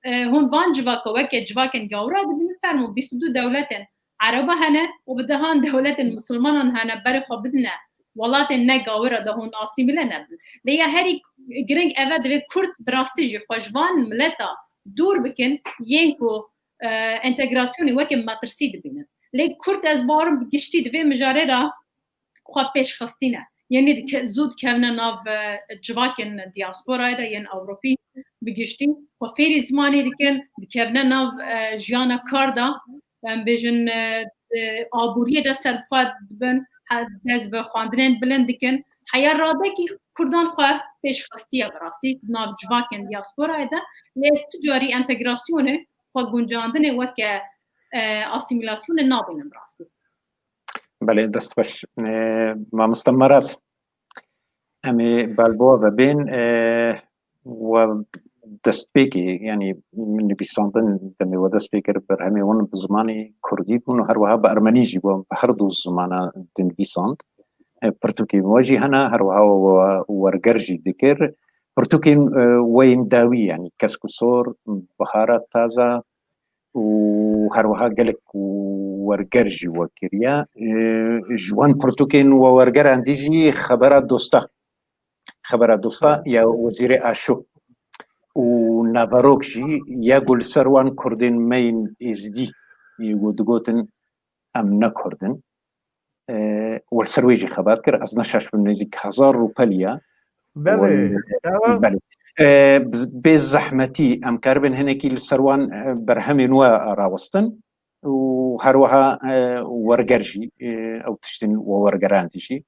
e, hûn van civaka weke civakên gawira dibînin, fermo bîst û du dewletên Ereba hene û bi dehan dewletên misilmanan hene, berê xwe bidine welatên ne gawira de hûn asîmîle nebin. Lê ya herî giring ev e, divê Kurd bi rastî jî xwe ji van mileta dûr bikin, yên ku, e, entegrasyonê weke metirsî dibînin. Lê Kurd, ez bawerim, bi giştî di vê mijarê de xwe pêşxistîne. Yanî dike-, zû dikevine nav, e, civakên diasporayê de yên Ewropî bi giştî. Xwe fêrî zimanê dikin, dikevine nav, e, jiyana kar de. Em bêjin, e, e, aboriyê de serxwe dibin, he-, dest bi xwendinên bilind dikin. Heya radekî Kurdan xwe pêşxestiye bi rastî di nav civakên diasporayê de. Lê ez tu carî entegrasyonê xwe guncandinê weke, e, asîmîlasyonê nabînim bi rastî. Belê, dest xweş. E, mamoste Maraz, em ê bal bo we vebên, e, we destpêkê, yanî nivîsandin demê we dest pê kir, berhemê wan bi zimanê kurdî bûn û her wiha bi ermenî jî bûn, bi her du zimana dinivîsand. E, pirtûkên we jî hene, her wiha we werger jî dikir. Pirtûkên, e, we yên dawî, yanî Kesk û Sor, Bihara Taza, û her wiha gelek werger jî we kiriye. Ê, ji wan pirtûkên we wergeran dî jî Xebera Dosta, Xebera Dosta ya Wezîrê Aşo û naverok jî ya ku li ser wan Kurdên me yên Êzdî, ê, ku digotin, em ne Kurd in. E, we li ser wê jî xebat kir. Ez ne şaş bim, nêzîk hezar rûpel ya. Belê, Wal-, ewa belê. E, bi-, bê zehmetî em karibin hinekî li ser wan, e, berhemên we rawestin û her wiha, e, werger jî, e, ew tiştên we wergeran dî jî.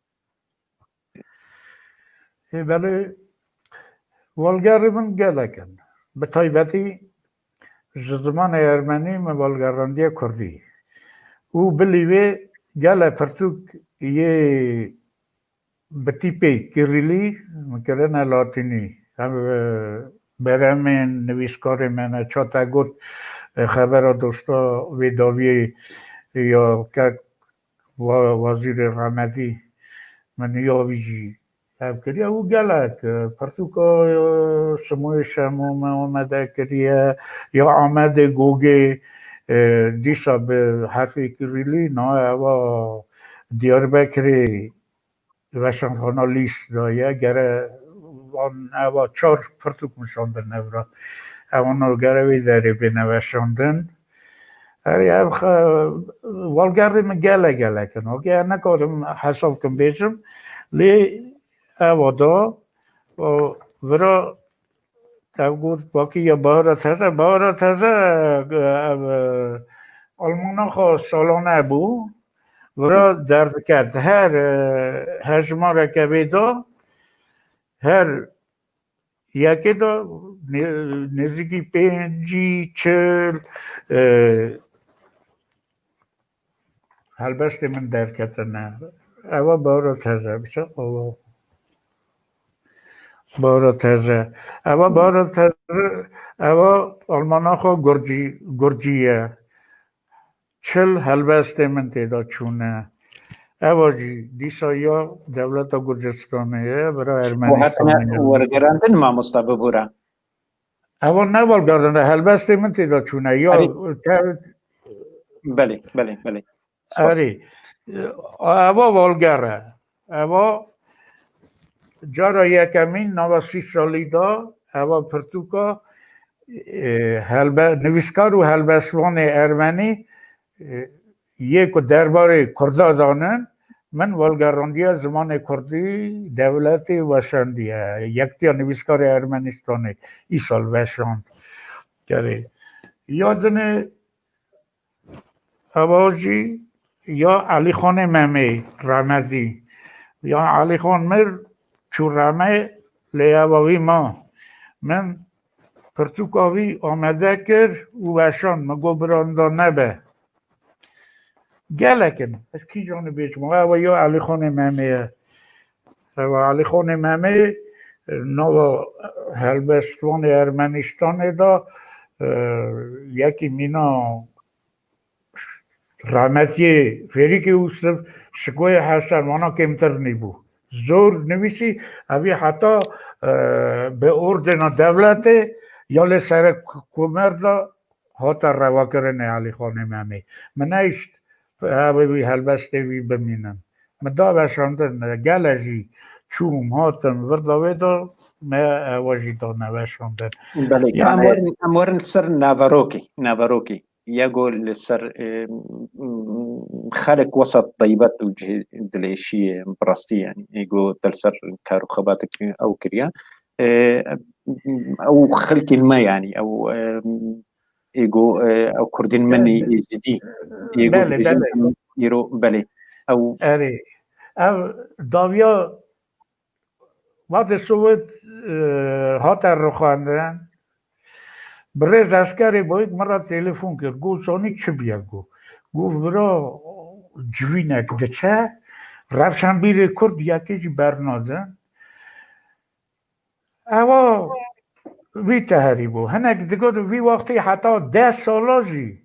Ê, belê, walgerê min gelek in. Bi taybetî ji zimanê ermenî min walgerandiye kurdî. Û bilî wê gele pirtûk yê bi tîpê kirîlî min kirine latînî. Em, e, beremên nivîskarê me ne, ça te got, e, Xebera Dosta wê dawiyê ya kek Wa-, Wezîrê Remedî min ya wî jî ev kiriye û gelek, e, pirtûka, e, Simoyê Şemo me Amedê kiriye, ya Amedê Gogê, e, dîsa bi herfê kirîlî, na eva Diyarbekirê veşanxana lîst daye, gere van eva çar pirtûk min şandin evra. Ewana gere wê derê bêne veşandin. Erê, ev xe-, walgerê min gele gelek in. Okey, ez nekarim hesab kim bêjim. Lê ewa da, o, vira, ev got, bakî ya Bahara Teze, Bahara Teze, ev, e, almanaxa salane bû. Vira derdiket. Her, e, hejmareke vê da, her yekê de nê-, nêzîkî pêncî, çil, e, helbestê min derketine. Ewa Bahara Teze, bi çaqa wa. Bahara Teze. Ewa Bahara Teze, ewa almanaxa Gurcî, Gurcî ye. Çil helbestê min tê de çûne. Ewa jî dîsa ya dewleta Gurcistanê ye, bira Ermenistanê ye. Û hatine wergerandin, mamosta, bibûre. Ewa ne valgerdin, helbestê min tê de çûne. Ya Erê. te- Belê, belê, belê. Spas. Erê. Ewa valger e. Ewa cara yekemîn nava sî salî de, ewa pirtûka, e, helbe-, nivîskar û helbestvanê ermenî, e, yê ku derbarê Kurda danin, min valgerandiye zimanê Kurdî dewletê weşandiye. Yektiya Nivîskarê Ermenistanê îsal weşand. Kerê. Ya dinê Ewa jî ya Elîxanê Memê remetî. Ya Elîxan mir, çû reme, lê ewa wî ma. Min pirtûka wî amade kir û weşand, min got, bira, nda nebe. Gelek in. Ez kîjan bêjim? Ewa ya Elîxanê Memê ye. Ewa Elîxanê Memê, nava helbestvanê Ermenistanê de, e, yekî mîna Rehmetiyê Fêrîkê Ûsiv, Şikoyê Hesen, wana kêmtir nîbû. Zor nivîsî, evî heta, e, bi ordena dewletê ya lê serek komer de hate revakirinê Elîxanê Memê. Min nehişt, ev wî helbestê wî bimînin. Min da veşandin, gele jî çûm, hatim, virda wê de me ewa jî da neveşandin. Belê, Yani em werin, em werin ser naverokê, naverokê. Yego li ser, e, m-, xelek wesa teybet û cihê dilêşiyê, bi rastî, yani, êgo te li ser kar û xebatek ew kiriye. E, ew xelkên me, yani, ew, e, êgo, e, ew Kurdên me nê Êzidî, êgo Belê, dibêjin belê. em îro, belê. Ew Erê, ev dawiya Wextê Sowêt, e, hate rixandin, birêz eskerê boyîk min re telefon kir. Got, zanî çi bûye? Got, got, bira, civînek diçe, rewşenbîrê Kurd yekê jî bernadin. Ewa wî teherî bû. Hinek digot, vî wextî heta deh sala jî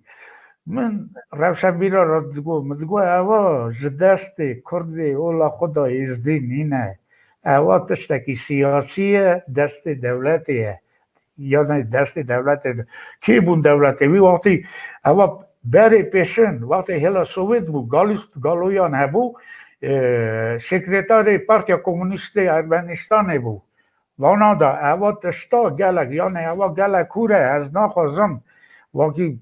min rewşenbîra re digot, min digot, ewa ji destê Kurdê ola xwe da Êzdî nîne. Ewa tiştekî siyasî ye, destê dewletê ye. Yanî destê dewletê de. Kê bûn dewletê? Wî wextî ewa berê pêşin, wextê hêla Sowêt bû, Galist-, Galoyan hebû, e, sekretarê Partiya Komûnîst ê Ermenistanê bû. Vana da, ewa tişta gelek, yanî ewa gelek kûr e, ez naxwazim wekî,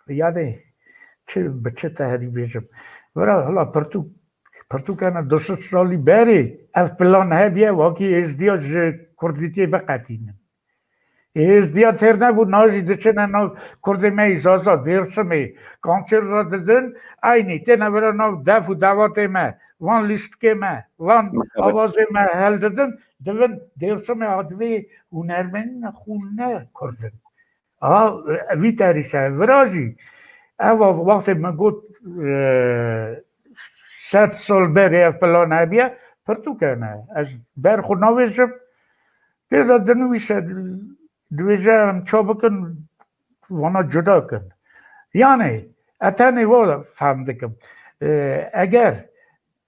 yanî çi, bi çi teherî bêjim? Vira hila pirtûk, pirtûkena du sed salî berê, ev plan hebiye, wekî Êzdiya ji Kurdîtiyê biqetînin. Êzdiya têr nebû, na jî diçine nav Kurdê me yî Zaza, Dêrsimê, kanser re didin, eynî têne vira nav def û devatê me, van lîstikê me, van Merhaba. Avazê me heldidin, divin Dêrsimê a divê hunermenî ne xwe ne Kurd in. A, vî terî se vira jî, ev wextê min got, e, sed sal berê ev plan hebiye, pirtûkene. Ez ber xwe navêjim, Tê de dinivîse, dibêje em ça bikin, wana cuda kin. Yanî, ez tenê wa fehm dikim. E, eger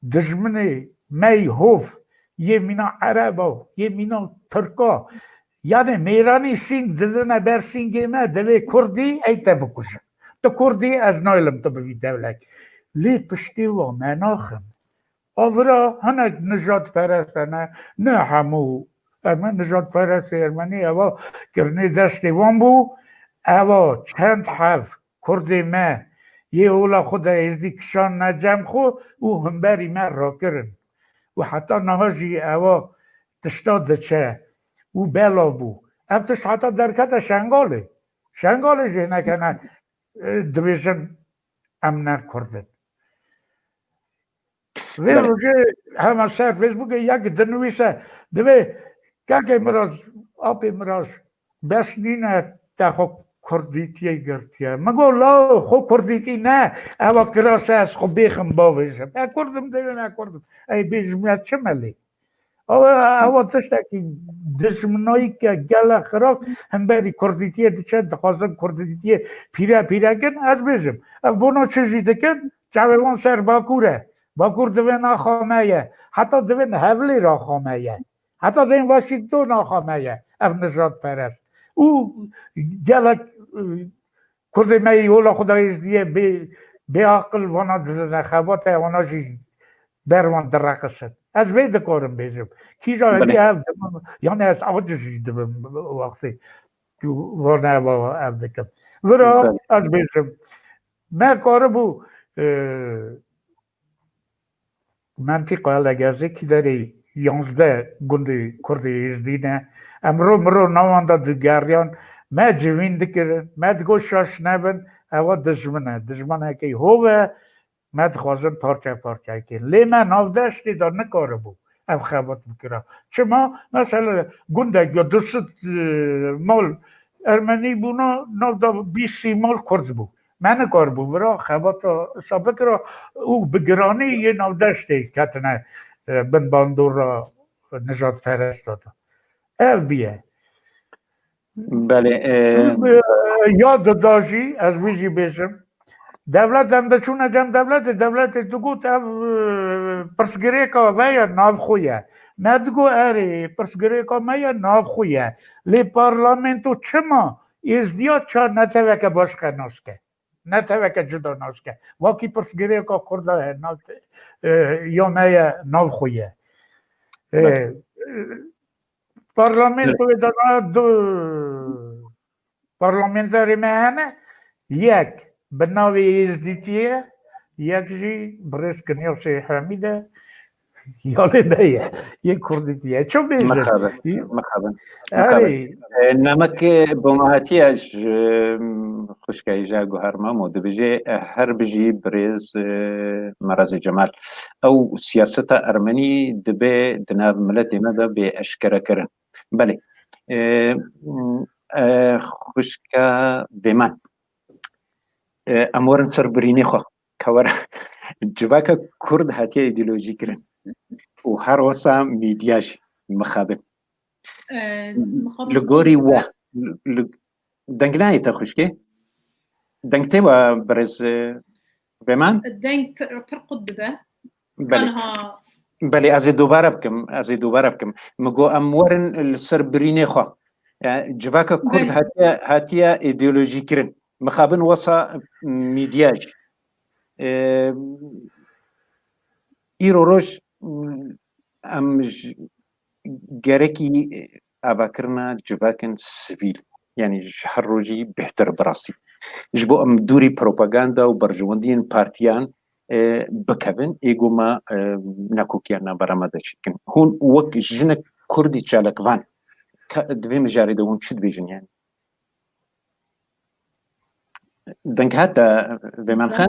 dijminê me yî hov, yê mîna Ereba, yê mîna Tirka, yanî mêranî sîng didine ber sîngê me, divê Kurdî, ey te bikujin. Tu Kurdî, ez naylim tu bibî dewlek. Lê piştê wa me naxin. A vira hinek nijadperest hene, ne hemû, em nijadperestê Ermenî, ewa kirinê destê wan bû, ewa çend heb Kurdê me yê ola xwe de Êzdî kişandine cem xwe û himberî me rakirin. Û heta niha jî ewa tişta diçe û bela bû. Ev tişt heta derkete Şengalê. Şengalê jî hinek hene, e, dibêjin em ne Kurd in. Vê Belê. rojê hema ser Facebookê yek dinivîse, divê Kekê Miraz, apê Miraz, bes nîne te xwe kurdîtiyê girtiye. Min got, law, xwe kurdîtî ne, ewa kirase ez xwe bêxim bavêjim. E kurdim, dêrê ne kurdim. Ey bêjim ya çi me lê? Ewa, ewa tiştekî dijminayî ke gelek xirab hemberî kurdîtiyê diçe, dixwazin kurdîtiyê pîre pîre kin, ez bêjim. Ev bona çi jî dikin? Çavê wan ser Bakur e. Bakur divên axa me ye. Heta divên Hevlêr axa me ye. Heta divên Washington axa me ye. Ev nijadperest. Û gelek, e, Kurdê me yê yola xwe de êzdiyê bê, bê aqil vana didine xebate, wana jî ber wan direqisin. Ez vê dikarim bêjim. Kîja Belê. Hevî ev dibim, yani ez aciz jî dibim wextê ku vana ev, ev dikim. Vira Belê. Ez bêjim, me karibû, e, Mentiqa Elegerzê kî derê yanzdeh gundê Kurdê Êzdî ne. Emro miro nawan de digeriyan, me civîn dikirin, me digot şaş nebin, ewa dijmin e. Dijmanekî hov e, me dixwazin parçe parçe bikin. Lê me navdeştê de nikaribû ev xebat bikira. Çima? Mesela gundek ya du sed, e, mal Ermenî bûna, nav de bîst sî mal Kurd bû. Me nikaribû vira xebata wisa bikira û bi giranî yê navdeştê ketine, e, bin bandora nijadperesta de. Ev biye. Belê, e, Ya dida jî, ez wî jî bêjim. Dewlet em diçûne cem dewletê, dewletê digot ev, e, pirsgirêka me ye, navxwe ye. Me digot erê, pirsgirêka me ye, navxwe ye. Lê parlamento çima Êzdiya ça neteweke başqe nas ke? Neteweke cuda nas ke? Wakî pirsgirêka Kurda ye, nav-, e, ya me ye, navxwe ye. E, Belê. Parlamentoyê de na du parlamenterê me hene, yek bi navê Êzdîtî ye, yek jî birêz Kinyasê Hemîd e, ya lê me ye, yê Kurdîtî ye. Çi bêjin? Mixabin, mixabin, mixabin. Erê. E, Namik, e, bo me hatiye ji, m, xwişka hêja guherma mo dibêje, e, her bijî birêz, e, Merazê Cemal. Ew siyaseta ermenî dibe di nav miletê me de bê eşkerekirin. Belê. E, e, xwişka Vêman. E, em werin ser birînê xwe. Kewera civaka Kurd hatiye îdeolojî kirin. Û her wisa medya jî mixabin. E, mixabin Li gorî xwe we, li, li, deng nayê te xwişkê? Deng tê we birêz, e, Vêman? Deng pir, pir qut dibe. Belê. Belê, ez ê dubare bikim, ez ê dubare bikim. Min got, em werin li ser birînê xwe. Yani, civaka Kurd Belê. hatiye, hatiye îdeolojî kirin. Mixabin wesa medya jî. Ee, îro roj, em ji, gerekî avakirina civakên sivîl, yani ji her rojî bêhtir bi rastî. Ji bo em dûrî propaganda û berjewendiyên partiyan, e, bikevin, ê ku me, e, nakokiya navbera me de çêkin. Hûn wek jinek Kurdî çalakvan, ka-, di vê mijarê de hûn çi dibêjin yani? Deng hat, e, Vêman Xan?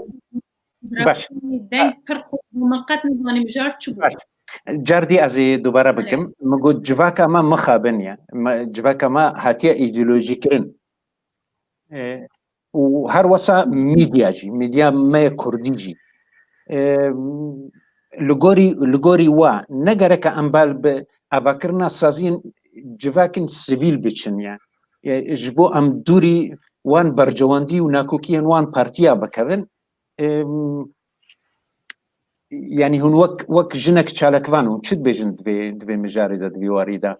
Baş. Deng pir xurt bû, min qet nizanim jar çi bû. Baş. Car dî ez ê dubare Belê. bikim. Min got civaka me mixabin ye. Me, civaka me hatiye îdeolojî kirin. E, û her wesa medya jî, medya me ye Kurdî jî. E, li gorî, li gorî we ne gereke em bal bi avakirina saziyên civakên sivîl biçin ye. E, ji bo em dûrî wan berjewendî û nakokiyên wan partiya bikevin, em, yani hûn wek, wek jinek çalakvan hûn çi dibêjin di vê, di vê mijarê de, di vê warî de?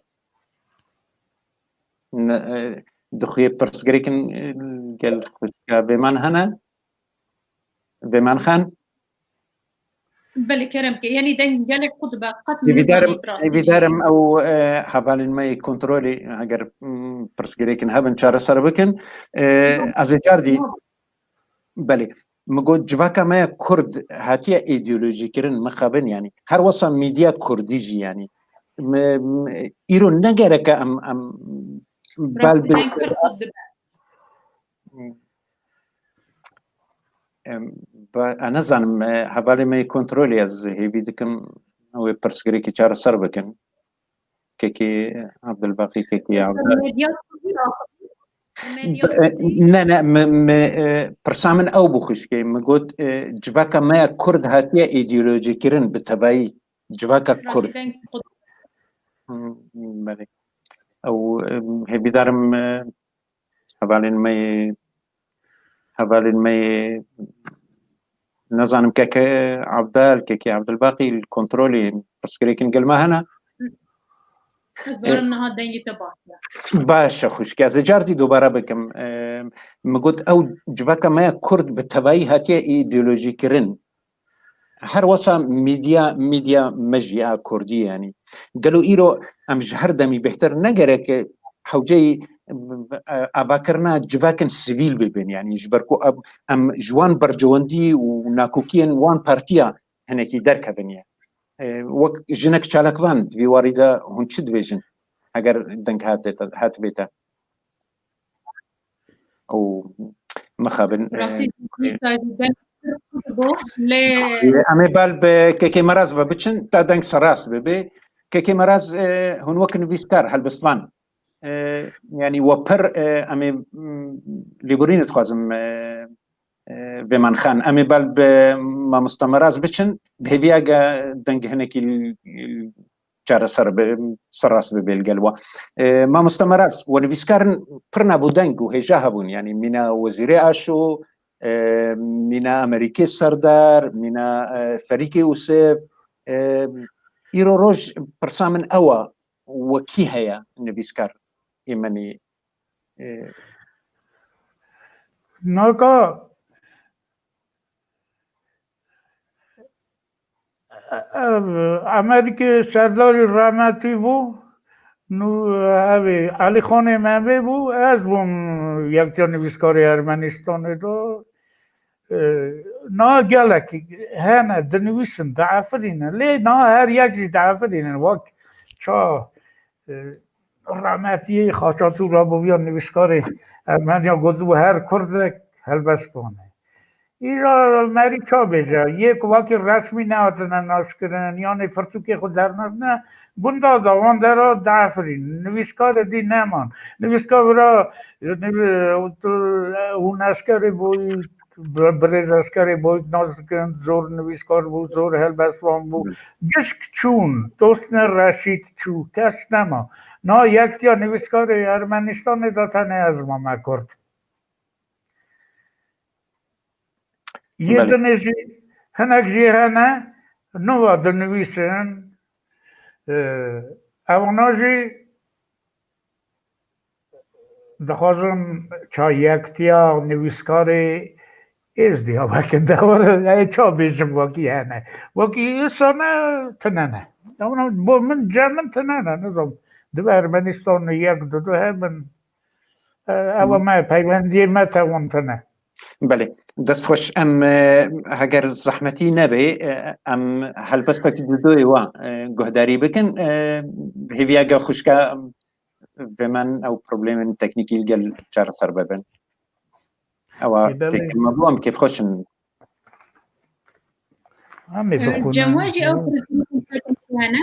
Ne, e, dixuye pirsgirêkin, e, gel xwişka Vêman hene? Vêman Xan? Belê, kerem ke. Yani deng gelek qut be, qet Hêvîdarim, nizanim bi rastî. Hêvîdarim ew, e, hevalên me yê kontrolê, eger, mm, pirsgirêkin hebin, çareser bikin. E, Yok. ez ê car dî Yok. Belê. Min got civaka me ya Kurd hatiye îdeolojî kirin, mixabin yani. Her wesa medya Kurdî jî yani. Me, me, îro ne gereke em, em bal Rastî bi- deng pir xurt dibe. Em, ba, ez nizanim, e, hevalê me yê kontrolê ez hêvî dikim wê pirsgirêkê çareser bikin. kekê Abdulbaqî, kekê Abdul. Medya Kurdî axivî. Medya Kurdî. Ne, ne, me, me, e, pirsa min ew bû xwişkê. Min got, e, civaka me ya Kurd hatiye îdeolojîkirin bi tevayî. Civaka Kurd. Rastî deng xwe Hmm, belê. Ew, em, hêvîdarim, e, hevalên me yê, hevalên me yê, nezanim keke Abdel, keke Abdulbaqî li kontrolê pirsgirêkin gel me hene. Ez E, barim niha dengê te baş e. Baş e, xwişk. Ez ê cardî dobare bikim. E, min got ew civaka me ya Kurd bi tevayî hatiye îdeolojîkirin. Her wesa medya, medya me jî a Kurdî, yanî gelo îro em ji her demî bêhtir ne gerek hewceyî, e, avakirina civakên sivîl bibin, yanî ji ber ku em, em ji wan bercewendî û nakokiyên wan partiya hinekî derkevin ye. E, wek jinek çalakvan di vî warî de hûn çi dibêjin? Heger deng hat, hat bête. Û mixabin, Rastî, e, deng bû, lê em ê bal bi kekê Meraz ve biçin, ta deng serast bibe. Kekê Meraz, e, hûn wek nivîskar, helbestvan, e, yanî we pir, e, em ê, mm, lêborînê dixwazim, e, e, Vêman Xan. Em ê bal bi mamosta Meraz biçin, bi hêviya ge deng hinekî l-, l-, çareser be, serast bibe li gel we. E, mamoste Meraz, we nivîskarin pir nav û deng û hêja hebûn, yanî mîna Wezîrê Aşo, e, mîna Amerîkê Serdar, mîna, e, Ferîkê Ûsev. E, îro roj pirsa min ew e, we kî heye nivîskar ê menî? E, Naka, ev, Amerîkê Serdarî rahmetî bû. Nû, ev ê Elîxanê Memê bû. Ez bûm yektiya nivîskarê Ermenistanê de. E, na gelek hene dinivîsin, diefirînin. Lê na her yek jî diefirînin. Wek ça, e, rahmetiyê Xaçatû Raboviya nivîskarê Ermeniya gotibû, her Kurdek helbestvan e. Îja merî ça bêje, yê ku wekî resmî nehatine naskirin, yanê pirtûkê xwe dernatine, gunda de wan dera diefirîn. Nivîskarê dî neman. Nivîskar vira, nivî-, tu, hûn eskerê boyî, bi-, birêz eskerê boyî nas dikin, zor nivîskar bû, zor helbestvan bû. Hı. Gişk çûn, dostine Reşîd çû, kes nema. Na yektiya nivîskarê Ermenistanê de tenê ez mame Kurd. Yê Belê. Dinê jî, hinek jî hene, nûva dinivîsin, e, ewana jî dixwazim ça yektiya nivîskarê êzdî ya weke dewar, ê ça bêjim wekî hene. Wekî îsane tine ne. Ewana bo min, cem min tine ne, nizam. Dibe Ermenistan yek, du, du hebin. E, ew me peywendiyê me tewantine. Belê, dest xweş. Em, e, heger zehmetî nebe, e, em helbestekî dudoyê wa, e, guhdarî bikin. E, hêviya ge xwişka vê men ew problemên teknîkî li gel çareser bibin. Ewa Ê, belê. Têkil me bû, em kêfxweş in. Em ê Ee, bixwînin. Cem, we jî ew pirsgirêkên hene?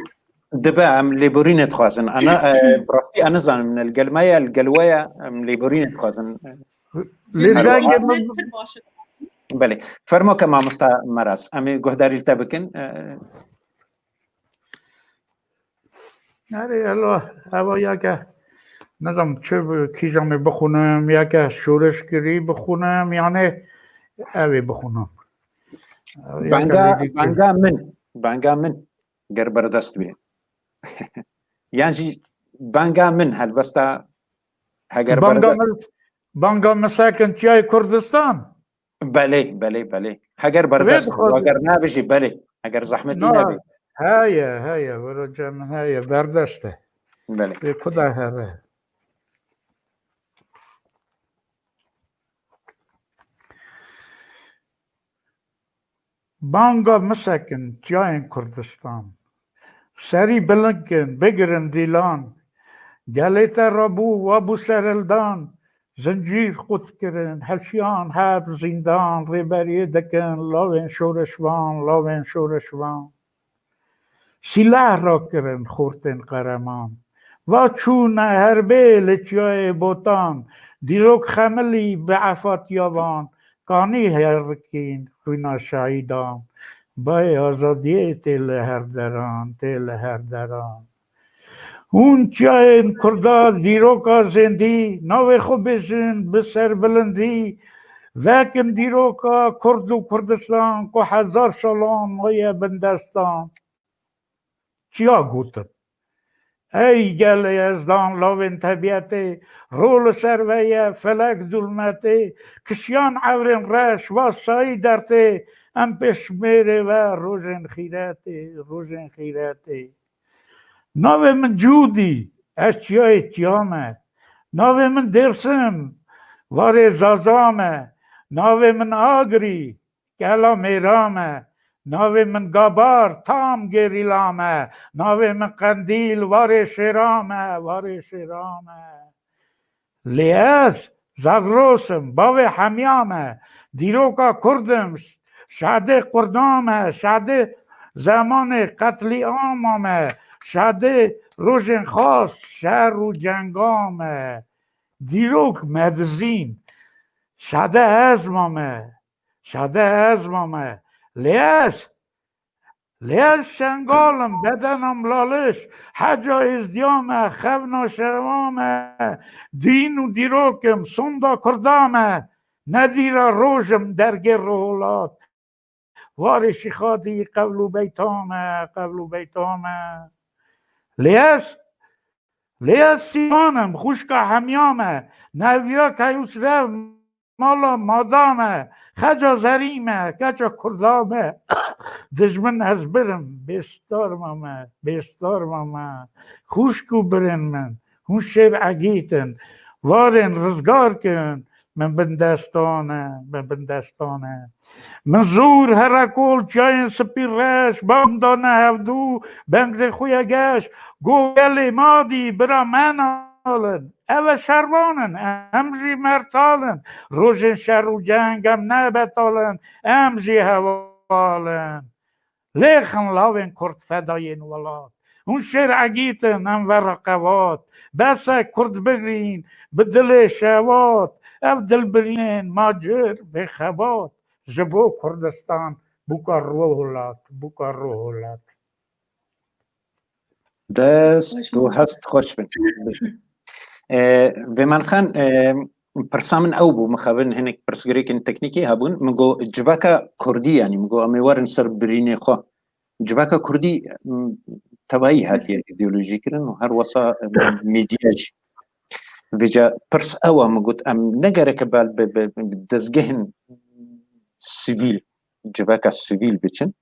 Dibe, em lêborînê dixwazin. Ana, e, bi rastî ez nizanim, ne li gel me ye, li gel we ye, em lêborînê dixwazin. Lê Alo. Dengê min pir baş e. Belê. Fermo ke mamosta Meras. Em ê guhdarî li te bikin. E, Erê, elo, eva ya ke, nizam çi bi-, kîjanê bixwînim, ya ke şoreşgirî bixwînim, yanê ev ê bixwînim. Ev ya ke Banga, lêdî banga min, banga min ger berdest bê. Yan jî banga min helbesta heger Banga berdest. Min, banga min sekin çiyayê Kurdistan. Belê, belê, belê. Heger berdest, dixwazim. Heger nebe jî, belê. Heger zehmetî Na, nebe. Heye, heye, wero cem heye, berdest e. Belê. Ê, kuda here. Banga misekin, çiyayên Kurdistan. Serî bilind kin, bigirin dîlan. Gelê te rabû, wabû serhildan. Zincîr qut kirin, heşiyan heb zîndan, rêberiyê dikin, lavên şoreşvan, lavên şoreşvan. Sîlah rakirin xortên qereman, Va çûne herbê li çiyayê Botan, dîrok xemilî bi efatiya van, kanî herikîn xwîna şehîdan. Bayê azadiyê tê li her deran, tê li her deran. Hûn çiyayên Kurda dîroka zêndî, navê xwe bêjin bi serbilindî, vekin dîroka Kurd û Kurdistan ku hezar salan maye bindestan. Çiya gotin? Ey gelê ezdan lavên tebîetê, ro li ser ve ye felek zulmetê, kişiyan evrên reş, va sayî dertê, em pêşmêrê ve rojên xîretê, rojên xîretê. Navê min Cûdî, ez çiyayê çiya me. Navê min Dêrsim, varê Zaza me. Navê min Agirî, gela mêra me. Navê min Gabar, tam gerîla me. Navê min Qendîl, varê şêra me, varê şêra me. Lê ez Zagros im, bavê hemiya me. Dîroka Kurd im, şadê qurna me, şadê zemanê qetlîama me, şadê rojên xas, şer û cenga me. Dîrok me dizîn, şade ezma me, şade ezma me. Lê ez, lê ez Şengal im, bedenim laliş, heca êzdiya me, xevna şeva me, dîn û dîrok im, sonda Kurda me, nedîra roj im, dergê roholat. Varê Şîxadî qewl û beyta me, qewl û beyta me. Lê ez, lê ez Sîvan im, xwişka hemiya me, neviya Keyûs Rev, mala mada me, xeca zerî me, keça Kurda me. Dijmin hezbir im, bêstarma me, bêstarma me. Xwişk û birên min, hûn şêr egît in, varên rizgar kin, min bindestan e, min bindestan e. Min zûr herekol çiyayên spî reş, bam dane hevdû, bengzê xwe ye geş, go gelê madî, bira me nalin. Ev e şervan in, em jî mertal in. Rojên şer û ceng em ne betal in, em jî heval in. Lêxin lavên Kurd fedayên welat. Hûn şêr egît in, em vera qewat. Bes e Kurd bigirîn, bi dilê şewat. Ev dilbirînên macir bêxebat. Ji bo Kurdistan, bûka roholat, bûka roholat. Dest û hest xweş bin. E, Vêman Xan, e, pirsa min ew bû, mixabin hinek pirsgirêkên teknîkî hebûn. Min got, civaka Kurdî, yanî min got, em ê werin ser birînê xwe. Civaka Kurdî, m, tevayî hatiye îdeolojî kirin û her wesa, e, medya jî. Vêca pirs ew e, min got, em ne gereke bal bi, bi, bi dezgehên sivîl, civaka sivîl biçin.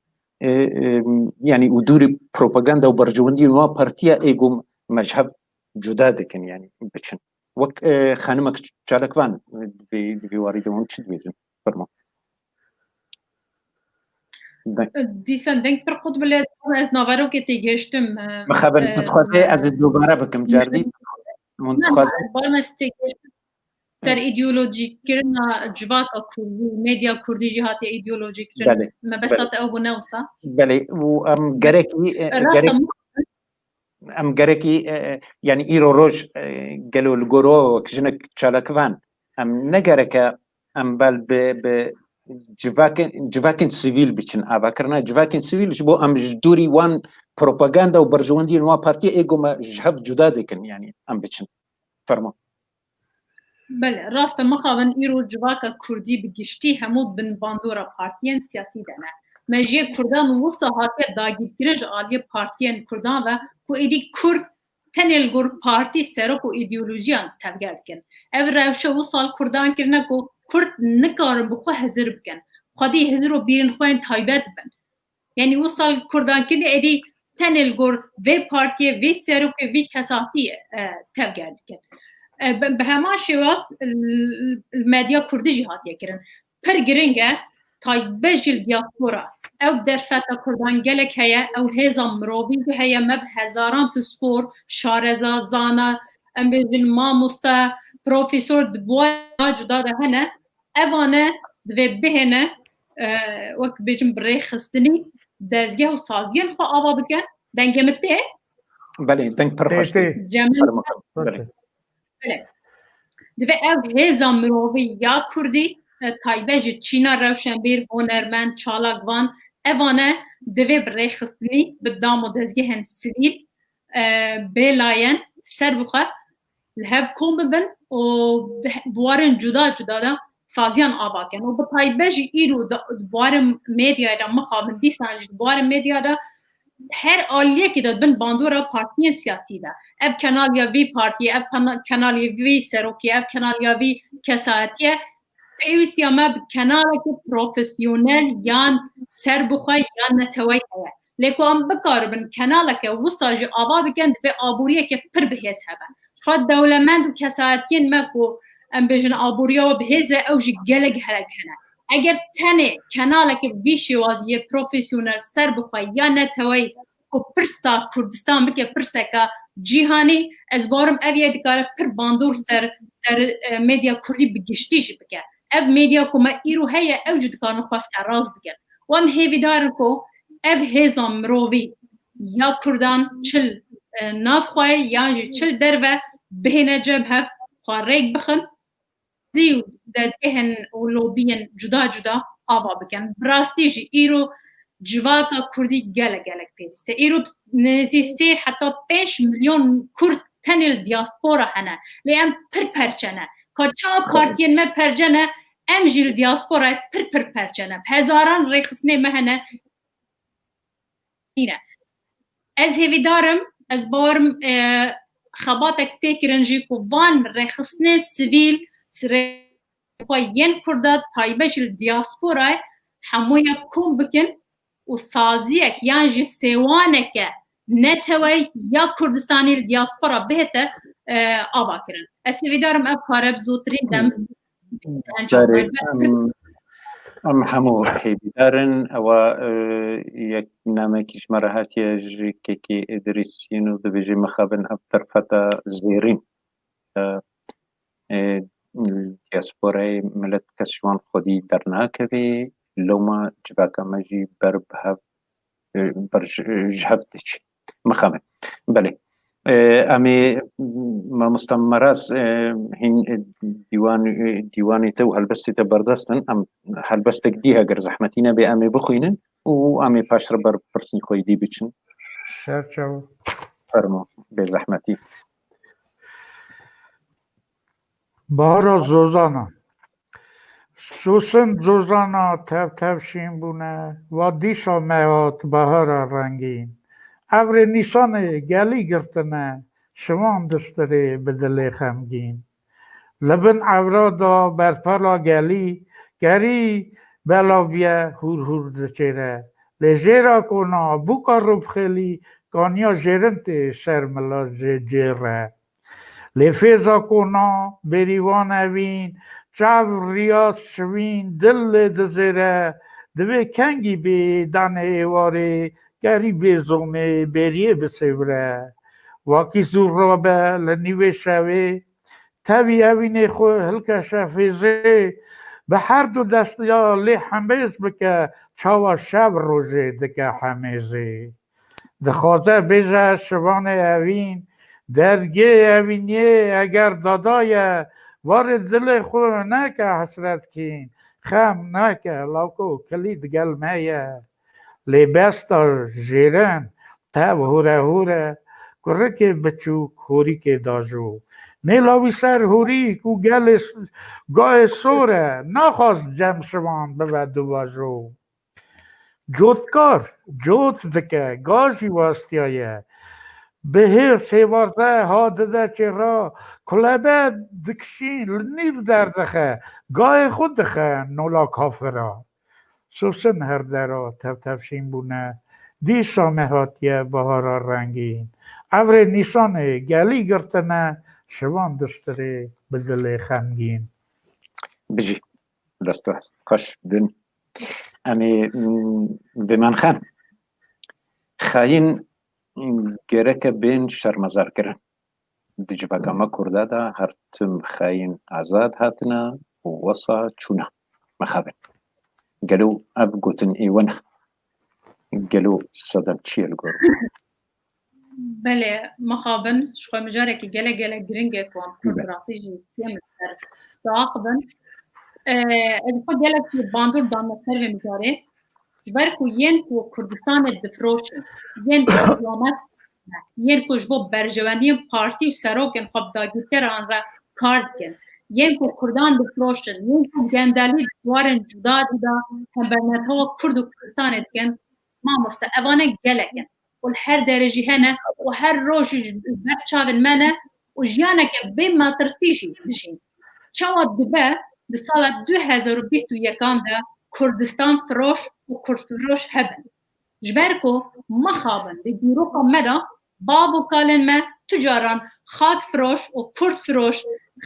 E, e, yanî û dûrî propaganda û berjewendiyên wan partiya ê ku me ji hev cuda dikin, yanî biçin. Wek, e, xanimek Çalakvan, e, di vê, di vê warî de hûn çi dibêjin? Fermo. Deng. Dîsan deng pir qut bile, ez naverokê têgihiştim, e, Mixabin, e, tu dixwazê e, ez ê dubare bikim, cardî? Hûn Ne, dixwazin? Bar me têgihiştim. Ser Evet. îdeolojîkirina civaka Kurdî, medya Kurdî jî hatiye îdeolojîkirin. Belê. Me Belê. besa te ew bû ne wisa. Belê, û em gerekî, e, Rasta gerek-, em gerekî, e, e, yanî îro roj, e, gelo li goro wek jinek Çalakvan, em ne gereke em bel bi, bi civakên, civakên sivîl biçin avakirina. Civakên sivîl ji bo em ji dûrî wan propaganda û berjewendiyên wan partiyê ê ku me ji hev cuda dikin, yanî em biçin. Fermo. Belê, rast e, mixabin îro civaka Kurdî bi giştî hemû bin bandora partiyên siyasî de ne. Me jê Kurdan wisa hatiye dagîrkirin ji aliyê partiyên Kurdan ve ku êdî Kurd tenê li gor partî, serok û îdeolojiyan tevger dikin. Ev rewşe wisa li Kurdan kirine ku Kurd nikarin bi xwe hizir bikin. Xwedî hizir û bîrên xwe yên taybet bin. Yanî wisa li Kurdan kirine êdî tenê li gor vê partiyê, vê serokê, vî kesatiyê, e, tevger dikin. E, bi, bi heman şêwaz, l-, l-, medya Kurdî jî hatiye kirin. Pir giring e, taybet jî li diaspora. Ew derfeta Kurdan gelek heye, ew hêza mirovî jî heye, me bi hezaran pispor, şareza, zana, em bêjin mamoste, profesor di buwaya cuda de hene. Evane divê bihêne, e, wek bêjim bi rêxistinî dezgeh û saziyên xwe ava bikin. Dengê min tê? Belê, deng pir xweş tê. Cemil. Belê. Belê. Divê ev hêza mirovî ya kurdî, e, taybet ji çîna rewşenbîr, hunermend, çalakvan, evane divê bi rêxistinî, bi dam û dezgehên sivîl, e, bêlayen, serbixwe li hev kom bibin û di he-, bi warên cuda cuda de saziyan ava kin. Û bi taybet jî îro di, di warê medyayê de mixabin, dîsan jî di warê medya de her aliyekî de bin bandora partiyên siyasî de. Ev kenal ya vî partiyê, ev pena-, kenal ya vî serokê, ev kenal ya vî kesayetiyê. Pêwîstiya me bi kenaleke profesyonel yan serbixwe yan neteweyî heye. Lê ku em bikaribin kenaleke wisa jî ava bikin, divê aboriyeke pir bihêz hebe. Xwe dewlemend û kesayetiyên me ku em bêjin aboriya we bihêz e, ew jî gelek gelek hene. Eger tenê kenaleke vî şêwazî yê profesyonel serbixwe ya neteweyî ku pirsa Kurdistan bike pirseka cîhanî, ez bawerim ev yek dikare pir bandor ser, ser, e, medya kurdî bi giştî jî bike. Ev medya ku me îro heye, ew jî dikarin xwe serrast bikin. Û em hêvîdar in ku ev hêza mirovî ya kurdan çi li, e, nav xwe ye, yan jî çi li derve, bihêne cem hev, xwe rêk bixin. Zî û dezgehên û lobiyên cuda cuda ava bikin. Bi rastî jî îro civaka kurdî gelek gelek pêwîst e. Îro nêzî sê heta pênc milyon kurd tenê li diaspora hene. Lê em pir perçe ne. Ka çawa partiyên me perçe ne, em jî li diasporayê pir pir perçe ne. Bi hezaran rêxistinê me hene. Nîne. Ez hêvîdar im, ez bawerim, e, xebatek tê kirin jî ku van rêxistinên sivîl, rê-, xwe yên Kurda, taybet jî li diasporayê hemûya kom bikin û saziyek yan jî sêwaneke neteweyî ya Kurdistanî li diaspora bihête, e, ava kirin. Ez hêvîdar im ev kare bi zûtirîn dem encam Berê, bide. Em, em hemû hêvîdar in. Ewa, e, yek namekî ji me re hatiye ji Kekî Îdrîs Yîn û dibêje mixabin ev derfeta zêrîn. E, e, diasporayê milet kes ji wan xwedî dernakeve, loma civaka me jî ber bi hev, e, ber ji, ji hev diçe. Mixabin. Belê. E, em ê, mamosta Meras, e, hîn, e, dîwan, e, dîwanê te û helbestê te berdest in. Em helbestek dî heger zehmetî nebe em ê bixwînin û em ê paşre ber pirsên xwe yî dî biçin. Serçew. Fermo, bê zehmetî. Bahara Zozana. Sosin Zozana tev tev şîn bûne, wa dîsa me hat bahara rengîn. Evrê Nîsanê gelî girtine, şivan distirê bi dilê xemgîn. Li bin ewra da berpala gelî, kerî belaviye hûr hûr diçêre. Lê jêra kona bûka rûbxêlî kaniya jêrin tê ser mila jê cêre. Lê fêza kona bêrîvan evîn, çav riya şivîn, dil lê dizêre, divê kengî bê danê êwarê, kerî bê zomê, bêriyê bisêvire. Wakî zû rabe li nîvê şevê, tevî evînê xwe hilkeşe fêzê, bi her du destiya lê hemêz bike, çawa şev rojê dike hemêzê. Dixwaze bêje şivanê evîn, dergê evîniyê eger dadaye, warê dilê xwe neke hesret kîn, xem neke, lawko kilî digel me ye. Lê besta jêrin tev hûre hûre, kurikê biçûk hûrîkê dajo. Nêla wî ser hûrîk û gelê s-, gayê sor e, naxwast cem şivan bibe duvajo. Cotkar cot dike, ga jî wastiyaye. Bi hêr sêvaze ha dide çêra, kulebe dikişîn, li nîv derdixe, gayê xwe dixe nola kafira. Sosin her dera tev tev şîn bûne, dîsa me hatiye bahara rengîn. Evrê Nîsanê gelî girtine, şivan distirê bi dilê xemgîn. Bijî. Dest û hest xweş bin. Em ê, mm, vêmen xem. Xayîn, mm, gereke bên şermezarkirin. Di civaka me Kurda de her tim xayîn azad hatine û wesa çûne. Mixabin. Gelo ev gotin ê we ne? Gelo sedem çi ye li gor we? Belê, mixabin, ji xwe mijarekî gelek gelek giring e ku em Kurd bi rastî jî yê min ser diaxivin. Ee, ez xwe gelek bandor dame ser vê mijarê. Ji ber ku yên ku Kurdistanê difiroşin, yên ku siyaset, yên ku ji bo berjewendiyên partî û serokên xwe bi dagirkeran re kar dikin, yên ku Kurdan difiroşin, yên ku gendelî di warên cuda cuda hembernetewa Kurd û Kurdistanê dikin, mamoste, evane gelek in. Û li her derê jî hene û her roj jî ji ber çavên me ne û jiyaneke bê metirsî jî dijîn. Çawa dibe di sala du hezar û bîst û yekan de Kurdistan firoş û Kurd firoş hebin? Ji ber ku mixabin di dîroka me de bav û kalên me tu caran xak firoş û Kurd firoş,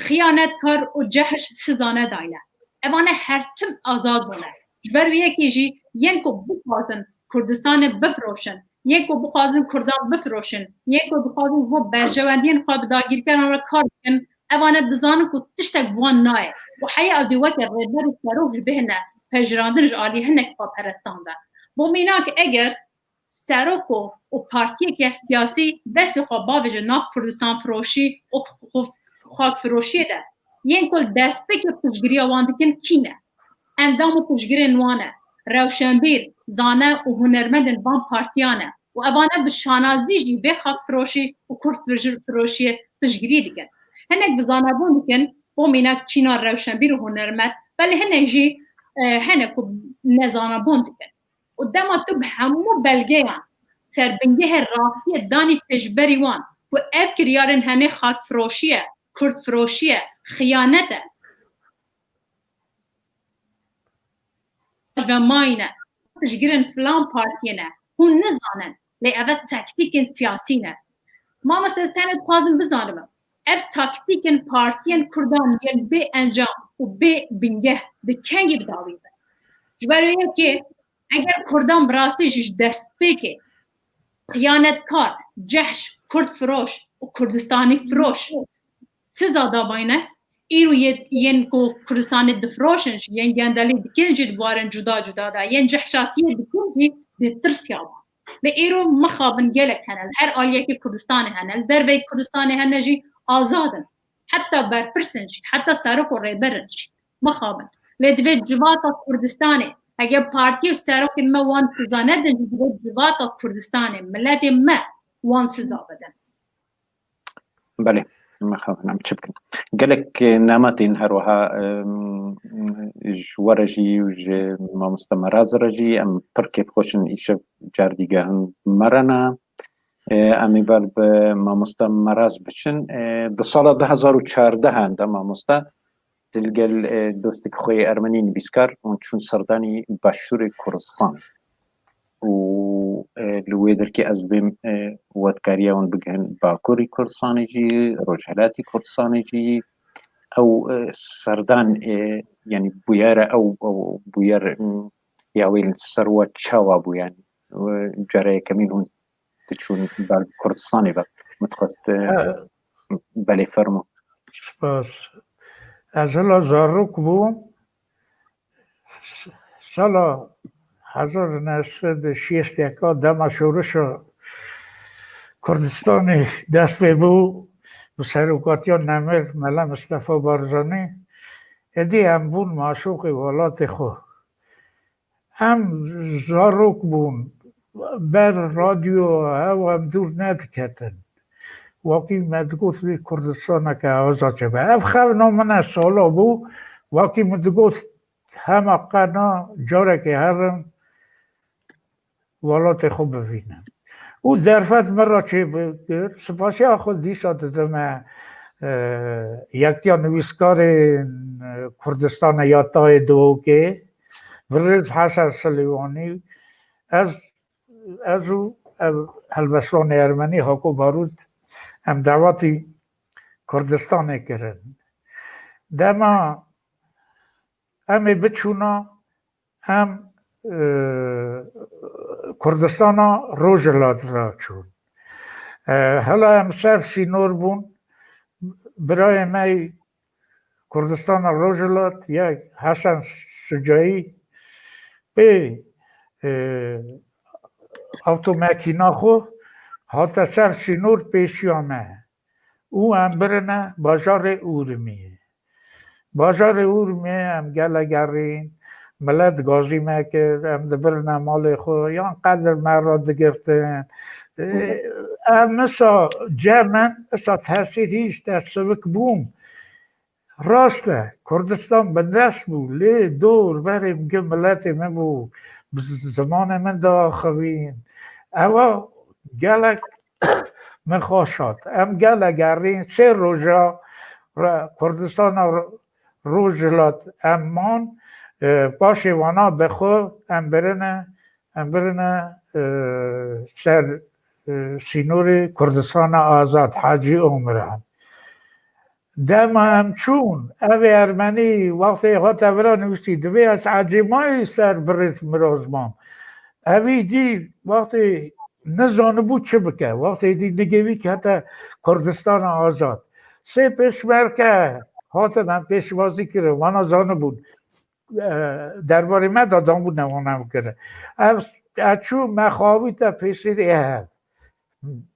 xiyanetkar û cehş siza nedayne. Evane her tim azad bûne. Ji ber wê yekê jî yên ku bixwazin Kurdistanê bifiroşin, yên ku bixwazin Kurdan bifiroşin, yên ku dixwazin ji bo berjewendiyên xwe bi dagirkeran re kar bikin, evane dizanin ku tiştek bi wan nayê. Û heya ew dê weke rêber û serok jî bihêne pejirandin ji aliyê hinek xweperestan de. Bo mînak, eger serok û, û partiyeke siyasî destê xwe bavêje nav Kurdistan firoşî û xu-, xakfiroşiyê de, yên ku li destpêkê piştgiriya wan dikin kî ne? Endam û piştgirên wan e, rewşenbîr, zane û hunermendên van partiyan e û evane bi şanazî jî vê xakfiroşî û Kurd firoşiyê piştgirî dikin. Hinek bi zanebûn dikin, bo mînak çîna rewşenbîr û hunermend, belê hinek jî, e, hene ku nezanebûn dikin. Û dema tu bi hemû belgeyan ser bingehê rastiyê danî pêşberî wan ku ev kiryarên henê xakfiroşî ye, Kurd firoşî ye, xiyanet e. Ji ve mayî ne, piştgirên filan partiyê ne, hûn nizanin, lê ev e taktîkên siyasî ne. Mamoste, ez tenê dixwazim bizanibim, ev taktîkên partiyên Kurdan yên bê encam û bê bingeh di kengî bi dawî bin? Ji ber wê yekê eger Kurdan bi rastî jî ji destpêkê xiyanetkar, cehş, Kurd firoş û Kurdistanî firoş siza dabayne, îro yê-, yên ku Kurdistanê difiroşin jî, yên gendelî dikin jî di warên cuda cuda de, yên cehşatiyê dikin jî dê tirsiya wan. Lê îro mixabin gelek hene, li her aliyekî Kurdistanê hene, li derveyî Kurdistanê hene jî azad in. Heta berpirs in jî, heta serok û rêber in jî. Mixabin. Lê divê civaka Kurdistanê, hege partî û serokên me wan siza nedin jî, divê civaka Kurdistanê, miletê me wan siza bidin. Belê, mixabin, em çi bikin? Gelek, e, nematên her wiha, e, ji we re jî û ji mamoste Meraz re jî em pir kêfxweş in îşev cardîgehên me re ne. E, em ê ber bi mamoste Meraz biçin. E, di sala du hezar û çardeh de mamoste di gel, e, dostek xwe yê ermenî nivîskar hûn çûn serdanî başûrê Kurdistan. Û, e, li wê derkê ez bêm, e, we dikariya hûn bigihin Bakurî Kurdistanê jî, Rojhilatî Kurdistanê jî. Ew, e, serdan, e, yanî bûyere ew, ew bûyer, m, ya wê li ser we çawa bû, yanî, e, cara yekemîn hûn diçûn ber Kurdistanê ve? Min dixwest, e, Evet. Belê, fermo. Spas. Ez hela zarok bûm. Sala hezar û neh sed û şêst û yek dema şorişa Kurdistanê dest pê bû, bi serokatiya nemir Mela Mistefa Barzanî, êdî em bûn maşûqê welatê xwe. Em zarok bûn, ber radyo ew em dûr nediketin. Wekî me digot, vê Kurdistaneke aza çêbe. Ev xewna min e, sala bû, wekî min digot, hema qena carekê herim welatê xwe bivînim. Û derfet min re çêbikir. Spasiya xwe dîsa didime, e, Yektiya Nivîskarên, e, Kurdistanê ya tayê Duhokê, birêz Hesen Silêwanî, ez, ez û ev helbestvanê ermenî Hako Barût, em dawetî Kurdistanê kirin. Dema em ê biçûna, em, e, Kurdistana Rojhilat re çûn. E, hela em ser sînor bûn, birayê me yê Kurdistana Rojhilat, ya Hesen Sucayî, pê, e, avtomekîna xwe hate ser sînor pêşiya me û em birine bajarê Urmiyê. Bajarê Urmiyê em gelek gerîn, milet gazî me kir, em dibirine malê xwe, yan qedir me re digirtin. Ê, em isa cem in, isa tesîr hîç te sivik bûm. Rast e, Kurdistan bindest bû, lê dor berê min miletê min bû, bi zimanê min diaxivîn. Ewa gelek min xweş hat. Em gelek gerîn, sê roja re-, Kurdistana Ro-, Rojhilat em man, e, paşê wana bi xwe em birine, em birine, e, ser, e, sînorê Kurdistana Azad, Hacî Omiran. Dema em çûn, ev ê ermenî wextê hate vira nivîsî, divê ez ecêmayî ser birêz miroz mam. Evî dî wextê nizanibû çi bike. Wextê dî nigê wî kete Kurdistana Azad. Sê pêşmerge hatin em pêşwazî kirin, wana zanibûn, e, derbarê me de danbû newana kirin. Ev, ez çû me xawîte pêşerê hev.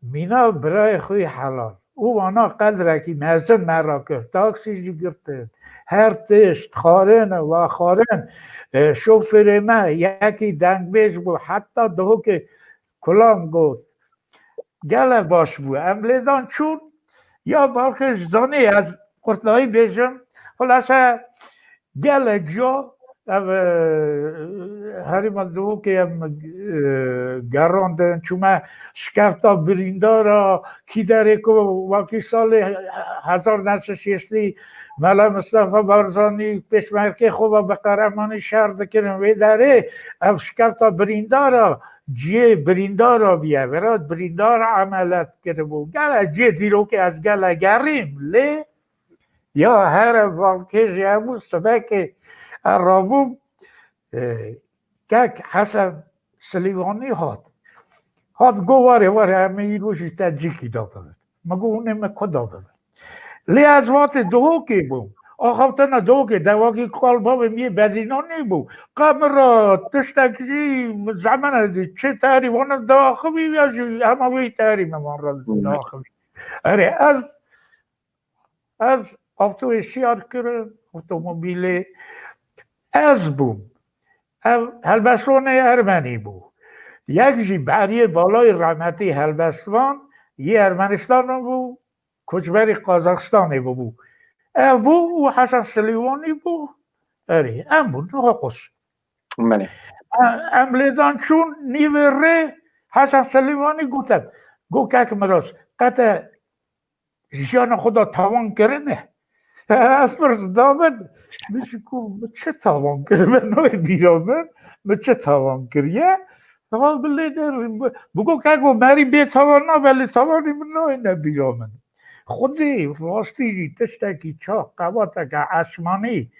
Mîna birayê xwe yê helal. Û wana qedrekî mezin me re kir. Taksî jî girtin. Her tişt, xwarin, vexwarin. E, şofêrê me yekî dengbêj bû. Heta dihokê kulam got. Gele baş bû. Em lêdan çûn. Ya balkê ji zanî ez qurtnayî bêjim. Xulase gelek ca ev, e, herî me dihokê em, e, gerandin, çûme şikefta birîndara, kî derê ku wekî salê hezar neh sed şêstî Mela Mistefa Barzanî pêşmergê xwe ve bi qeremanî şer dikirin. Wê derê ev şikefta birîndara, ciyê birîndara bûye. Vera birîndar emeliyat kiribû. Gele ciyê dîrokê ez gele gerîm. Lê ya here balkê jî hebû, sibekê ez rabûm, e, kek Hesen Silîvanî hat. Hat got, "Were, were, em ê îro jî te cîkî da bibin." Min got, "Hûn ê min ku da bibin?" Lê ez wextê dihokê bûm. Axaftina dihokê, dewakî kal bavê min yê Bedînanî bû. Qe min re tiştek jî min zehmet nedî. Çi terî wana diaxivî ya jî hema wê terî min van re diaxivî. Erê, ez Ez avtoyê şiyar kirin, otomobîlê. Ez bûm. Ev helbestvanê Ermenî bû. Yek jî beriyê balayê rehmetî helbestvan yê Ermenistanê bû, koçberî Qazaxistanê bûbû. Ev bû û Hesen Silîwanî bû. Erê, em bûn, niha qos. Belê. E-, em lêdan çûn nîvê rê Hesen Silîwanî gotin. Got, "Kek Miroz, qete jiyana xwe da tawan kirine?" Ez pirs da min, min jî got, "Min çi tawan kir? Min nayê bîra min, min çi tawan kiriye?" Tawan bi lê derin. Bi-, bigot, "Keko merî bê tawan nabe, lê tawanî min nayêne bîra min." Xwedê rastî jî tiştekî çax qebateke esmanî.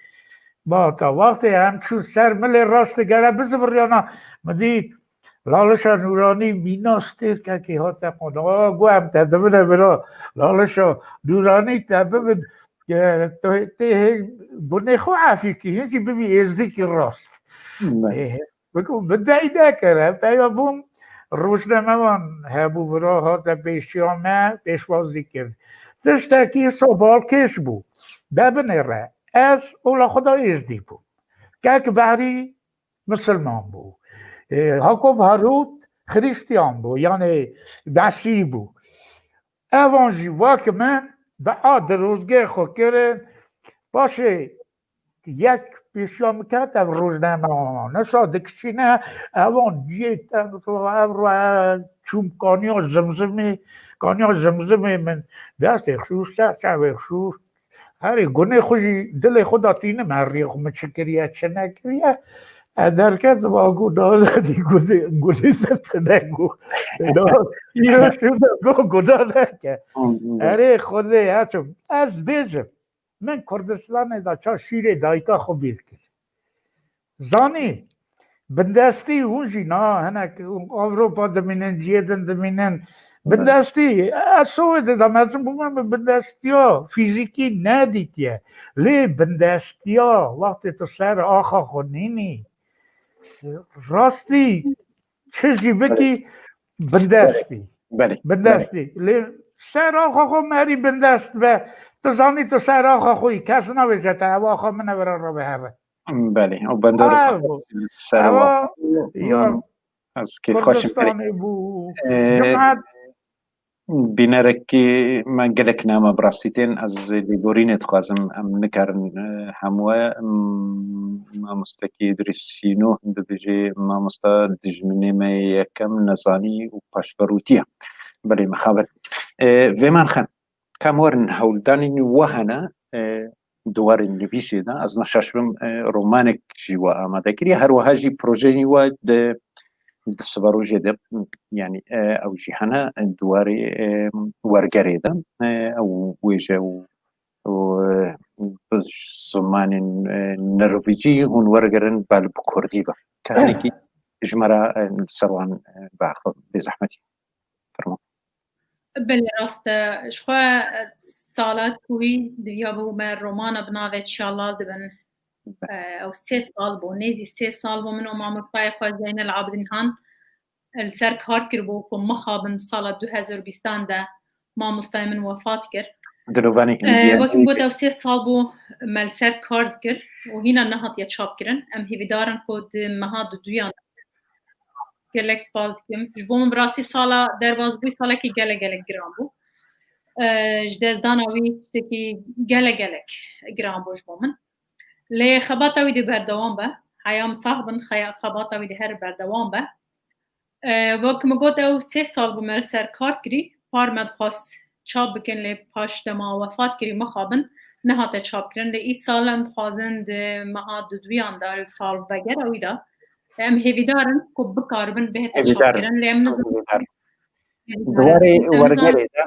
Bata wextê em çû ser milê rastî gere biziviriyana, min dît Lalişa Nûranî mîna stêrkekê hate qona. Aa, got, "Em te dibine bira Lalişa Nûranî, te bibin, e, tê, tê hê gunê xwe efî kî, hîn jî bibî êzdîkî rast." Ê, bigo, bi dey nekere, peya bûm, rojnamevan hebû vira hate pêşiya me, pêşwazî kir. Tiştekî wisa balkêş bû. De binêre, ez ola xwe da êzdî bûm. Kek Behrî misilman bû. E, Hakop Harût xrîstiyan bû, yanê Mesîh bû. Evan jî wek min dua dirozgê xwe kirin. Paşê yek pêşiya min ket ev rojnamevan. Nisa dikişîne, evan ciyê te, ev re çûm kaniya Zimzimê, kaniya Zimzimê min destê xişû, ser çavê xişû. Herî gunê xwe jî dilê xwe da tînim, herî xwe min çi kiriye, çi nekiriye. E, derket va got, "Nade dî gunê, gunê te tine got." Îro şû de got, "Guna neke." Hı, hı. Erê Xwedê, heçim. Ez bêjim, min Kurdistanê da ça şîrê dayika xwe bîr kir. Zanî, bindestî hûn jî na, hinek Ewropa dimînin, cihê din dimînin. Bindestî, ez Swêdê de mezin bûme, min bindestiya fîzîkî nedîtiye. Lê bindestiya, wextê tu ser axa xwe nînî, rastî çi jî bikî, bindest bî. Belê. Bindestî. Lê ser axa xwe merî bindest be. Tu zanî tu ser axa xwe yî. Kes navêje te ev axa min e, vira rabe here. Belê. Ew bendor Ev bû. Serewa. Ewa, ya, Ez kêfxweşim. Kurdistanê bû. Ee, Cemaat Bînerekî me gelek nama bi rastî tên. Ez lêborînê dixwazim, em nikarin e, hemû e. M- Mamostekî Îdrîs Sîno dibêje, mamosta dijminê me yê yekem nezanî û paşverûtiye. Belê mixabin. E, Vêman Xan, kam werin hewldanên we hene e, di warê nivîsê de? Ez ne şaş bim e, romanek jî we amade kiriye. Her wiha jî projeyên we di di siberojê de, yanî e, ew jî hene, e, di warê e, wergerê de e, ew wêje û û, e, bi zimanên e, norvecî hûn wergerin bal bi kurdî ve. Ka hinekî ji me re e, li ser wan e, biaxivin, bê zehmetî. Fermo. Belê rast e. Ji xwe e, sala ku wî diviya bû me romana bi navê Çiya Lal dibin. E, ew sê sal bû, nêzî sê sal bû min û mamostayê xwe Zeynel Abidin Han li ser kar kiribû ku mixabin sala du hezar bîstan de mamostayê min wefat kir. Dilovanî E, wekî min got, ew sê sal bû me li ser kar dikir û hîna nehatiye çapkirin. Em hêvîdar in ku di meha duduyan de. Gelek spas dikim. Ji bo min bi rastî sala derbasbûyî salekî gelek gelek giran bû. E, ji destdana wî tiştekî gelek gelek giran bû ji bo min. Lê xebata wî dê berdewam be. Heya min sax bin, xeya-, xebata wî dê her berdewam be. E, wek min got, ew sê sal bû me li ser kar kirî. Par me dixwest çap bikin, lê paş dema wefat kirî mixabin, nehate çapkirin. Lê îsal em dixwazin di meha duduyan de, li salvegera wî de, em hêvîdar in ku bikaribin bihête Hêvîdar in. Çapkirin. Lê em nizanin. Hêvîdar. Di warê Em nizanin. Wergerê de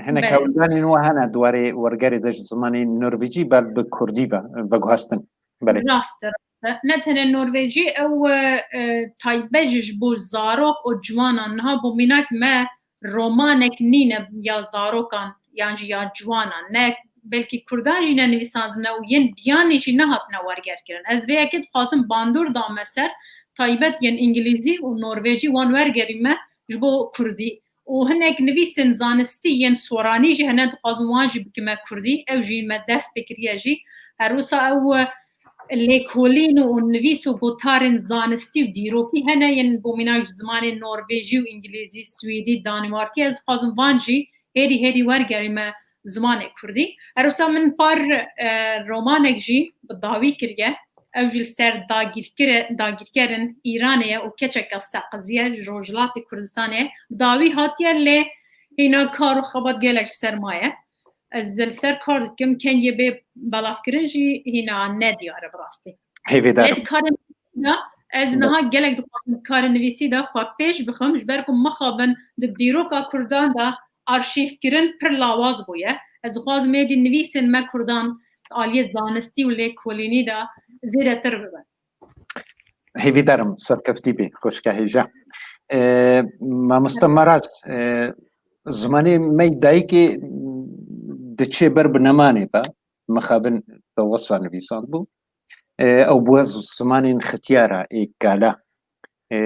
hinek Belê. Hewldanên we hene di warê wergerê de ji zimanê norvecî bal bi kurdî ve veguhestin. Belê. Rast e, rast e. Ne tenê norvecî, ew e, e, taybet jî ji bo zarok û ciwanan. Niha bo mînak me romanek nîne ya zarokan yan jî ya ciwanan. Ne belkî kurdan jî ne nivîsandine û yên biyanî jî nehatine wergerkirin. Ez vê yekê dixwazim bandor dame ser taybet yên îngilîzî û norvecî wan wergerîme ji bo kurdî. Û hinek nivîsên zanistî yên soranî jî hene, dixwazim wan jî bikime kurdî. Ew jî me dest pê kiriye jî. Her wisa ew e, lêkolîn û nivîs û gotarên zanistî û dîrokî hene yên bo mînak ji zimanê norvejî û îngilîzî, swîdî, danîmarkî. Ez dixwazim van jî hêrî hêrî wergerîme zimanê kurdî. Her wisa min par e, romanek jî bi dawî kiriye. Ew jî li ser dagîrkire-, dagîrkerin Îranê ye û keçeka seqizî ye ji Rojhilatê Kurdistanê. Bi dawî hatiye lê hîna kar û xebat gelek ji ser maye. Ez li ser kar dikim, kengê bê belavkirin jî hîna nediyar e bi rastî. Hêvîdar Lê im. di karên nivîsî de, ez Evet. niha gelek dixwazim di karên nivîsî de xwe pêş bixim, ji ber ku mixabin di dîroka Kurdan de arşîvkirin pir lawaz bûye. Ez dixwazim êdî nivîsên me Kurdan di aliyê zanistî û lêkolînî de zêdetir bibin. Hêvîdar im, serkeftî bî, xwişka hêja. E, Mamoste Maraz, e, zimanê me yê dayikê diçê ber bi nemanê be, mixabin te wisa nivîsandibû. E, ew bûye zimanên xitiyara ê kala. E,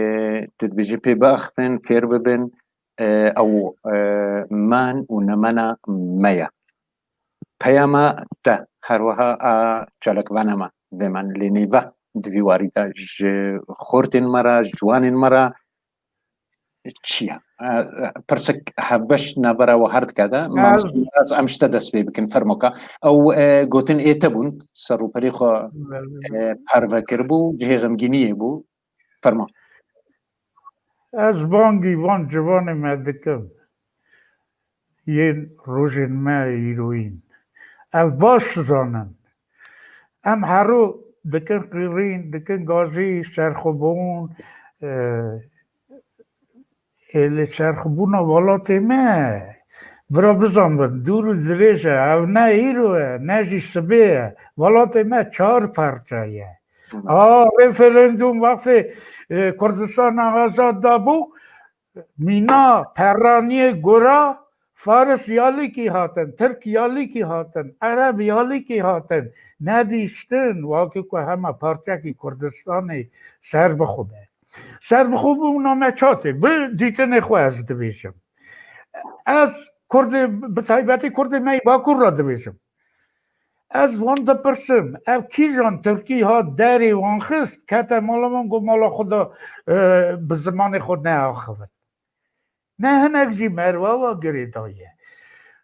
tu dibêjî pê biaxivin, fêr bibin, e, ew e, man û nemana me ye. Peyama te her wiha a çalakvana me vê me lê nêve di vî warî de ji xortên me re, ji ciwanên me re çi ye? E, pirsek hevbeş navbera we her dike de, mamoste Maraz, em ji te dest pê bikin, fermoka. Ew e, gotin ê te bûn, ser rûperê xwe e, parve kiribû, cihê xemgîniyê bû. Fermo. Ez bangî van ciwanê me dikim. Yên rojên me îroyîn. Ev baş zanin. Em hero dikin qîrîn, dikin gazî, serxwebûn, e, ê lê serxwebûna welatê me. Bira bizanbin, dûr û dirêj e, ev ne îro ye, ne jî sibê ye. Welatê me çar parça ye. A, referandûm wextê e, Kurdistana azad dabû, mîna perraniyê gura Faris ya lîkî hatin, Tirk ya lîkî hatin, Ereb ya lîkî hatin, nedîştin, wekî ku hema parçekî Kurdistanê ser bixwe be. Serbixwe bûna me çatê, bi dîtinê xwe ez dibêjim. Ez Kurdê, bi taybetî Kurdê me yê Bakur re dibêjim. Ez wan dipirsim, ev kîjan Tirkî hat derê wan xist, kete mala wan, got mala xwe de, e, bi zimanê xwe neaxivin. Ne hinek jî merva wa girêdaye.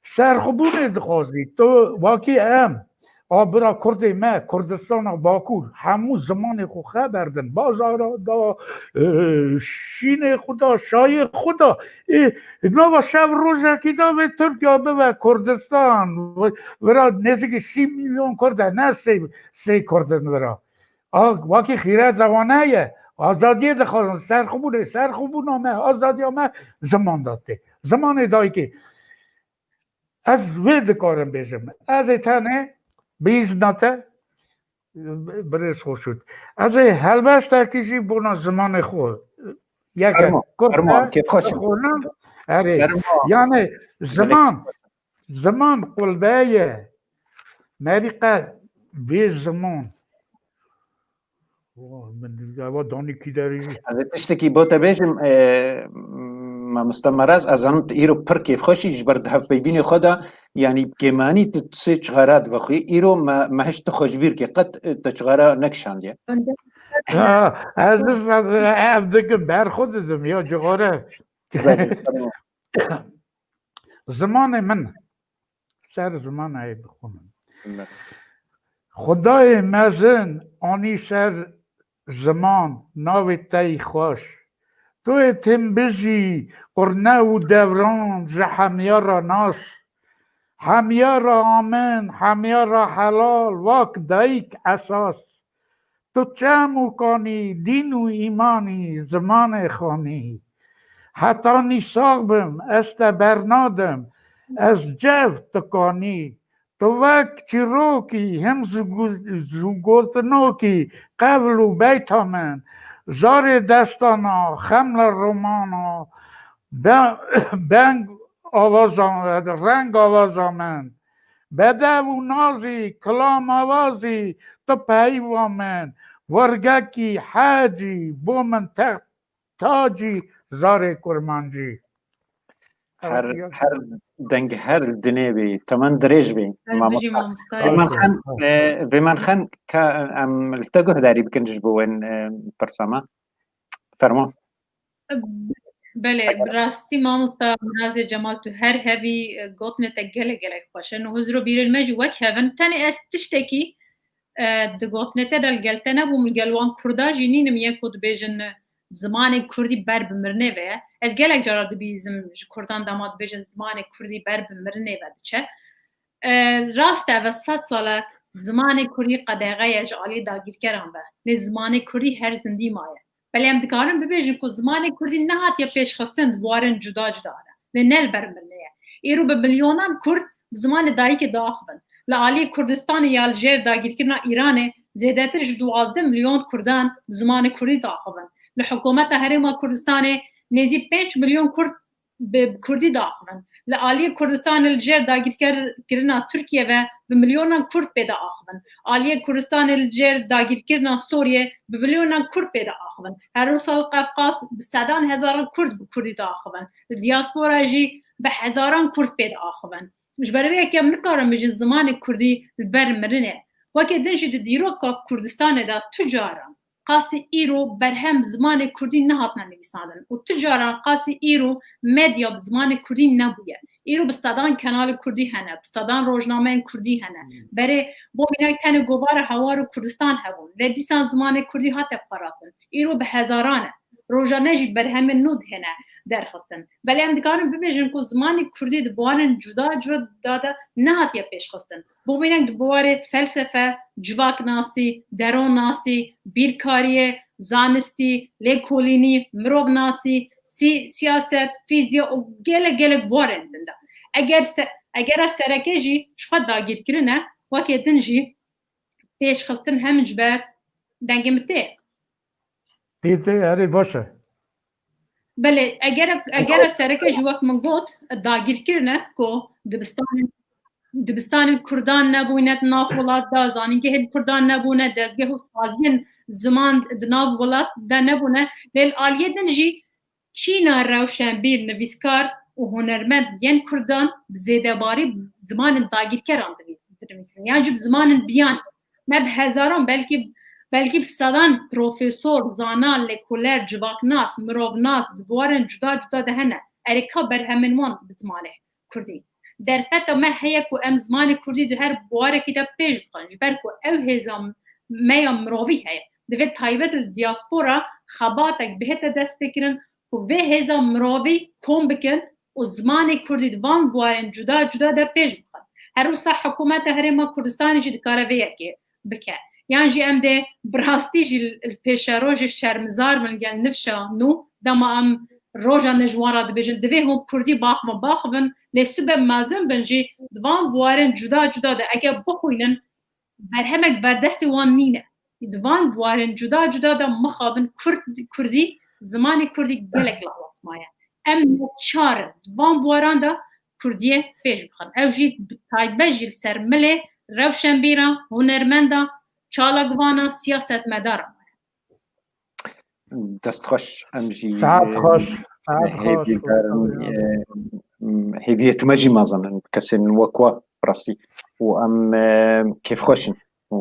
Serxwebûnê dixwazî, tu wakî em, a bira Kurdê me, Kurdistana Bakur, hemû zimanê xwe xeber din. Bazara da, e, şînê xwe da, şayê xwe da. Ê, nava şev rojekî da vê Tirkiya bibe Kurdistan. Vira nêzîkî sî milyon Kurd e, ne sê, sê Kurd in vira. A, wekî xîret rewane ye. Azadiyê dixwazin, serxwebûnê, serxwebûna me, azadiya me ziman de tê. Zimanê dayikê. Ez vê dikarim bêjim. Ez ê tenê bi îzna te, birêz Xweşût. Ez ê helbestekî jî bona zimanê xwe. Yeke Fermo, Kurd fermo, e, kêfxweş im. Xwe ne, erê. Fermo. Yani Belê. Ziman, ziman qulbe ye. Merî qe vê ziman. Oh, min eva danî kî derê jî. Ez ê tiştekî bo te bêjim, e, mamoste Meraz, ez zanim tu îro pir kêfxweş î ji ber di hevpeyvînê xwe de, yanî kêmanî tu sê çixara divexwî, îro me, me hişt tu xwe ji bîr kê, qet, e, te çixara nekişandiye. Ha, ez, ez, ev dikim, ber xwe didim ya cixare. Belê, tamam. Zimanê min. Ser ziman ê bixwînim. Belê. Xwedayê mezin anî ser ziman, navê te yî xweş. Tu yê tim bijî, qurne û devran ji hemiya re nas. Hemiya re amin, hemiya re helal, wak dayik esas. Tu çem û kanî, dîn û îmanî, zimanê xanî. Heta nî sax bim, ez te bernadim, ez cev tu kanî. Tu wek çîrokî him ji gu-, ji gotinokî qewl û beyta min, zarê destana, xemla romana, be-, beng avaza, reng avaza min. Bedev û nazî, kilam avazî, tu peyva min, wergekî hecî, bo min text tacî, zarê kurmancî. Her, her deng her dinê bî, temen dirêj bî. Her bijî mamosta. Vêman Xan, e, Vêman Xan, ka em li te guhdarî bikin ji bo wên, e, pirsa me. Fermo. Belê, bi rastî mamosta Mirazê Cemal, tu her hebî, e, gotinê te gelek gelek xweş in. Huzur û bîrên me jî wek hev in. Tenê ez tiştekî, e, di gotinê te de li gel te nebûm, li gel wan Kurda jî nînim yên ku dibêjin, e, zimanê Kurdî ber bi mirinê ve ye. Ez gelek cara dibîzim ji Kurdan dema dibêjin zimanê Kurdî ber bi mirinê ve diçe. E, rast e, ve sed sal e zimanê Kurdî qedexe ye ji alî dagîrkeran ve. Lê zimanê Kurdî her zindî maye. Belê em dikarin bibêjin ku zimanê Kurdî nehatiye pêşxistin di warên cuda cuda de. Lê ne li ber mirinê ye. Îro bi milyonan Kurd bi zimanê dayikê diaxivin. Li aliyê Kurdistanê ya li jêr dagîrkirina Îranê zêdetir ji duwazdeh milyon Kurdan bi zimanê Kurdî diaxivin. Li hikûmeta Herêma Kurdistanê nêzî pênc milyon Kurd bi, bi Kurdî diaxivin. Li aliyê Kurdistanê li jêr dagîrkerkirina Tirkiye ve bi milyonan Kurd pê diaxivin. Aliyê Kurdistanê li jêr dagîrkirina Sûriyê bi milyonan Kurd pê diaxivin. Her wisa li Qefqas bi sedan hezaran Kurd bi Kurdî diaxivin. Li diaspora jî bi hezaran Kurd pê diaxivin. Ji ber vê yekê em nikarin bêjin zimanê Kurdî li ber mirinê. Weke din jî di dîroka Kurdistanê de tu caran qasî îro berhem zimanê Kurdî nehatine nivîsandin û tu caran qasî îro medya bi zimanê Kurdî nebûye. Îro bi sedan kanalê Kurdî hene, bi sedan rojnameyên Kurdî hene. Hmm. Berê, bo mînak tenê govara Hawar û Kurdistan hebûn. Lê dîsan zimanê Kurdî hate parastin. Îro bi hezaran e. Rojane jî berhemên nû dihêne derxistin. Belê em dikarin bibêjin ku zimanê Kurdî di buwarên cuda cuda de nehatiye pêşxistin. Bo mînak di buwarê felsefe, civaknasî, deronnasî, bîrkariyê, zanistî, lêkolînî, mirovnasî, sî-, siyaset, fîzya û gelek gelek buwarên din de. Eger se-, egera sereke jî ji xwe dagîrkirin e, wekê din jî pêşxistin hem ji ber dengê min tê. Tê, tê, erê, baş e. Belê, egera, egera sereke jî wek min got, dagîrkirin e ku dibistanê dibistanên Kurdan nebûne di nav welat de, zanîngehên Kurdan nebûne, dezgeh û saziyên ziman di nav welat de nebûne. Lê li aliyê din jî çîna rewşenbîr, nivîskar û hunermend yên Kurdan bi zêdebarî zimanên dagîrkeran dinivîsin, yan jî bi zimanên biyan. Me bi hezaran, belkî, belkî bi sedan profesor, zana, lêkoler, civaknas, mirovnas di buwarên cuda cuda de hene. Erê ka berhemên wan bi zimanê kurdî. Derfeta me heye ku em zimanê kurdî di her buwarekî de pêş bixin, ji ber ku ew hêza me ya mirovî heye. Divê taybet li diaspora xebatek bihête destpêkirin ku vê hêza mirovî kom bikin û zimanê kurdî di van buwarên cuda cuda de pêş bixin. Her wisa hikûmeta Herêma Kurdistanê jî dikare vê yekê bike. Yan jî em dê bi rastî jî li pêşerojê şermizar bin gel nifşa nû, dema em roja ne ji wan re dibêjin, divê hûn kurdî baxivin, baxivin, lê sibe mezin bin jî di van buwarên cuda cuda de eger bixwînin, berhemek berdestê wan nîne. Di van buwarên cuda cuda de mixabin kurd, kurdî, zimanê kurdî gelek li awas maye. Em neçar in di van buwaran de kurdiyê pêş bixin. Ew jî bi taybet jî li ser milê rewşenbîra, hunermenda, çalakvana, siyasetmedara. Dest xweş, em jî Saet xweş, saet xweş. hêvîdarin, hêviyê me jî mezin in, kesên wek we, bi rastî. Û em kêfxweş in. Û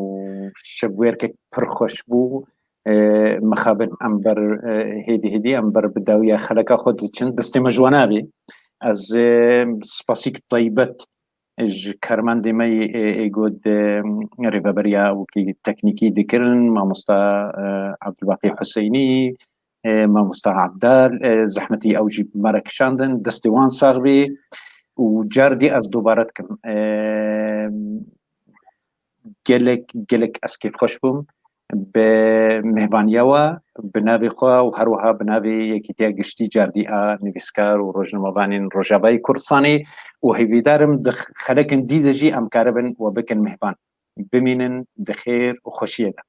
şevwêrkek pir xweş bû. Mixabin em ber hêdî hêdî em ber bi dawiya xeleka xwe diçin. Destê me ji we nabê. Ez spasîk taybet ji karmendê me yê êgot rêveberiya wekî teknîkî dikirin, mamosta Abdulbaqî Huseynî, mamosta Abdal, zehmetî ew jî bi me re kişandin, destê wan sax bê û car dî ez dubare dikim. Gelek, gelek ez kêfxweş bûm bi mêhvaniya we, bi navê xwe û her wiha bi navê Yekîtiya Giştî Cardî a nivîskar û rojnamevanên Rojavayê Kurdistanê û hêvîdar im di xelekên dî de jî em karibin we bikin mêhvan. Bimînin di xêr û xweşiyê de.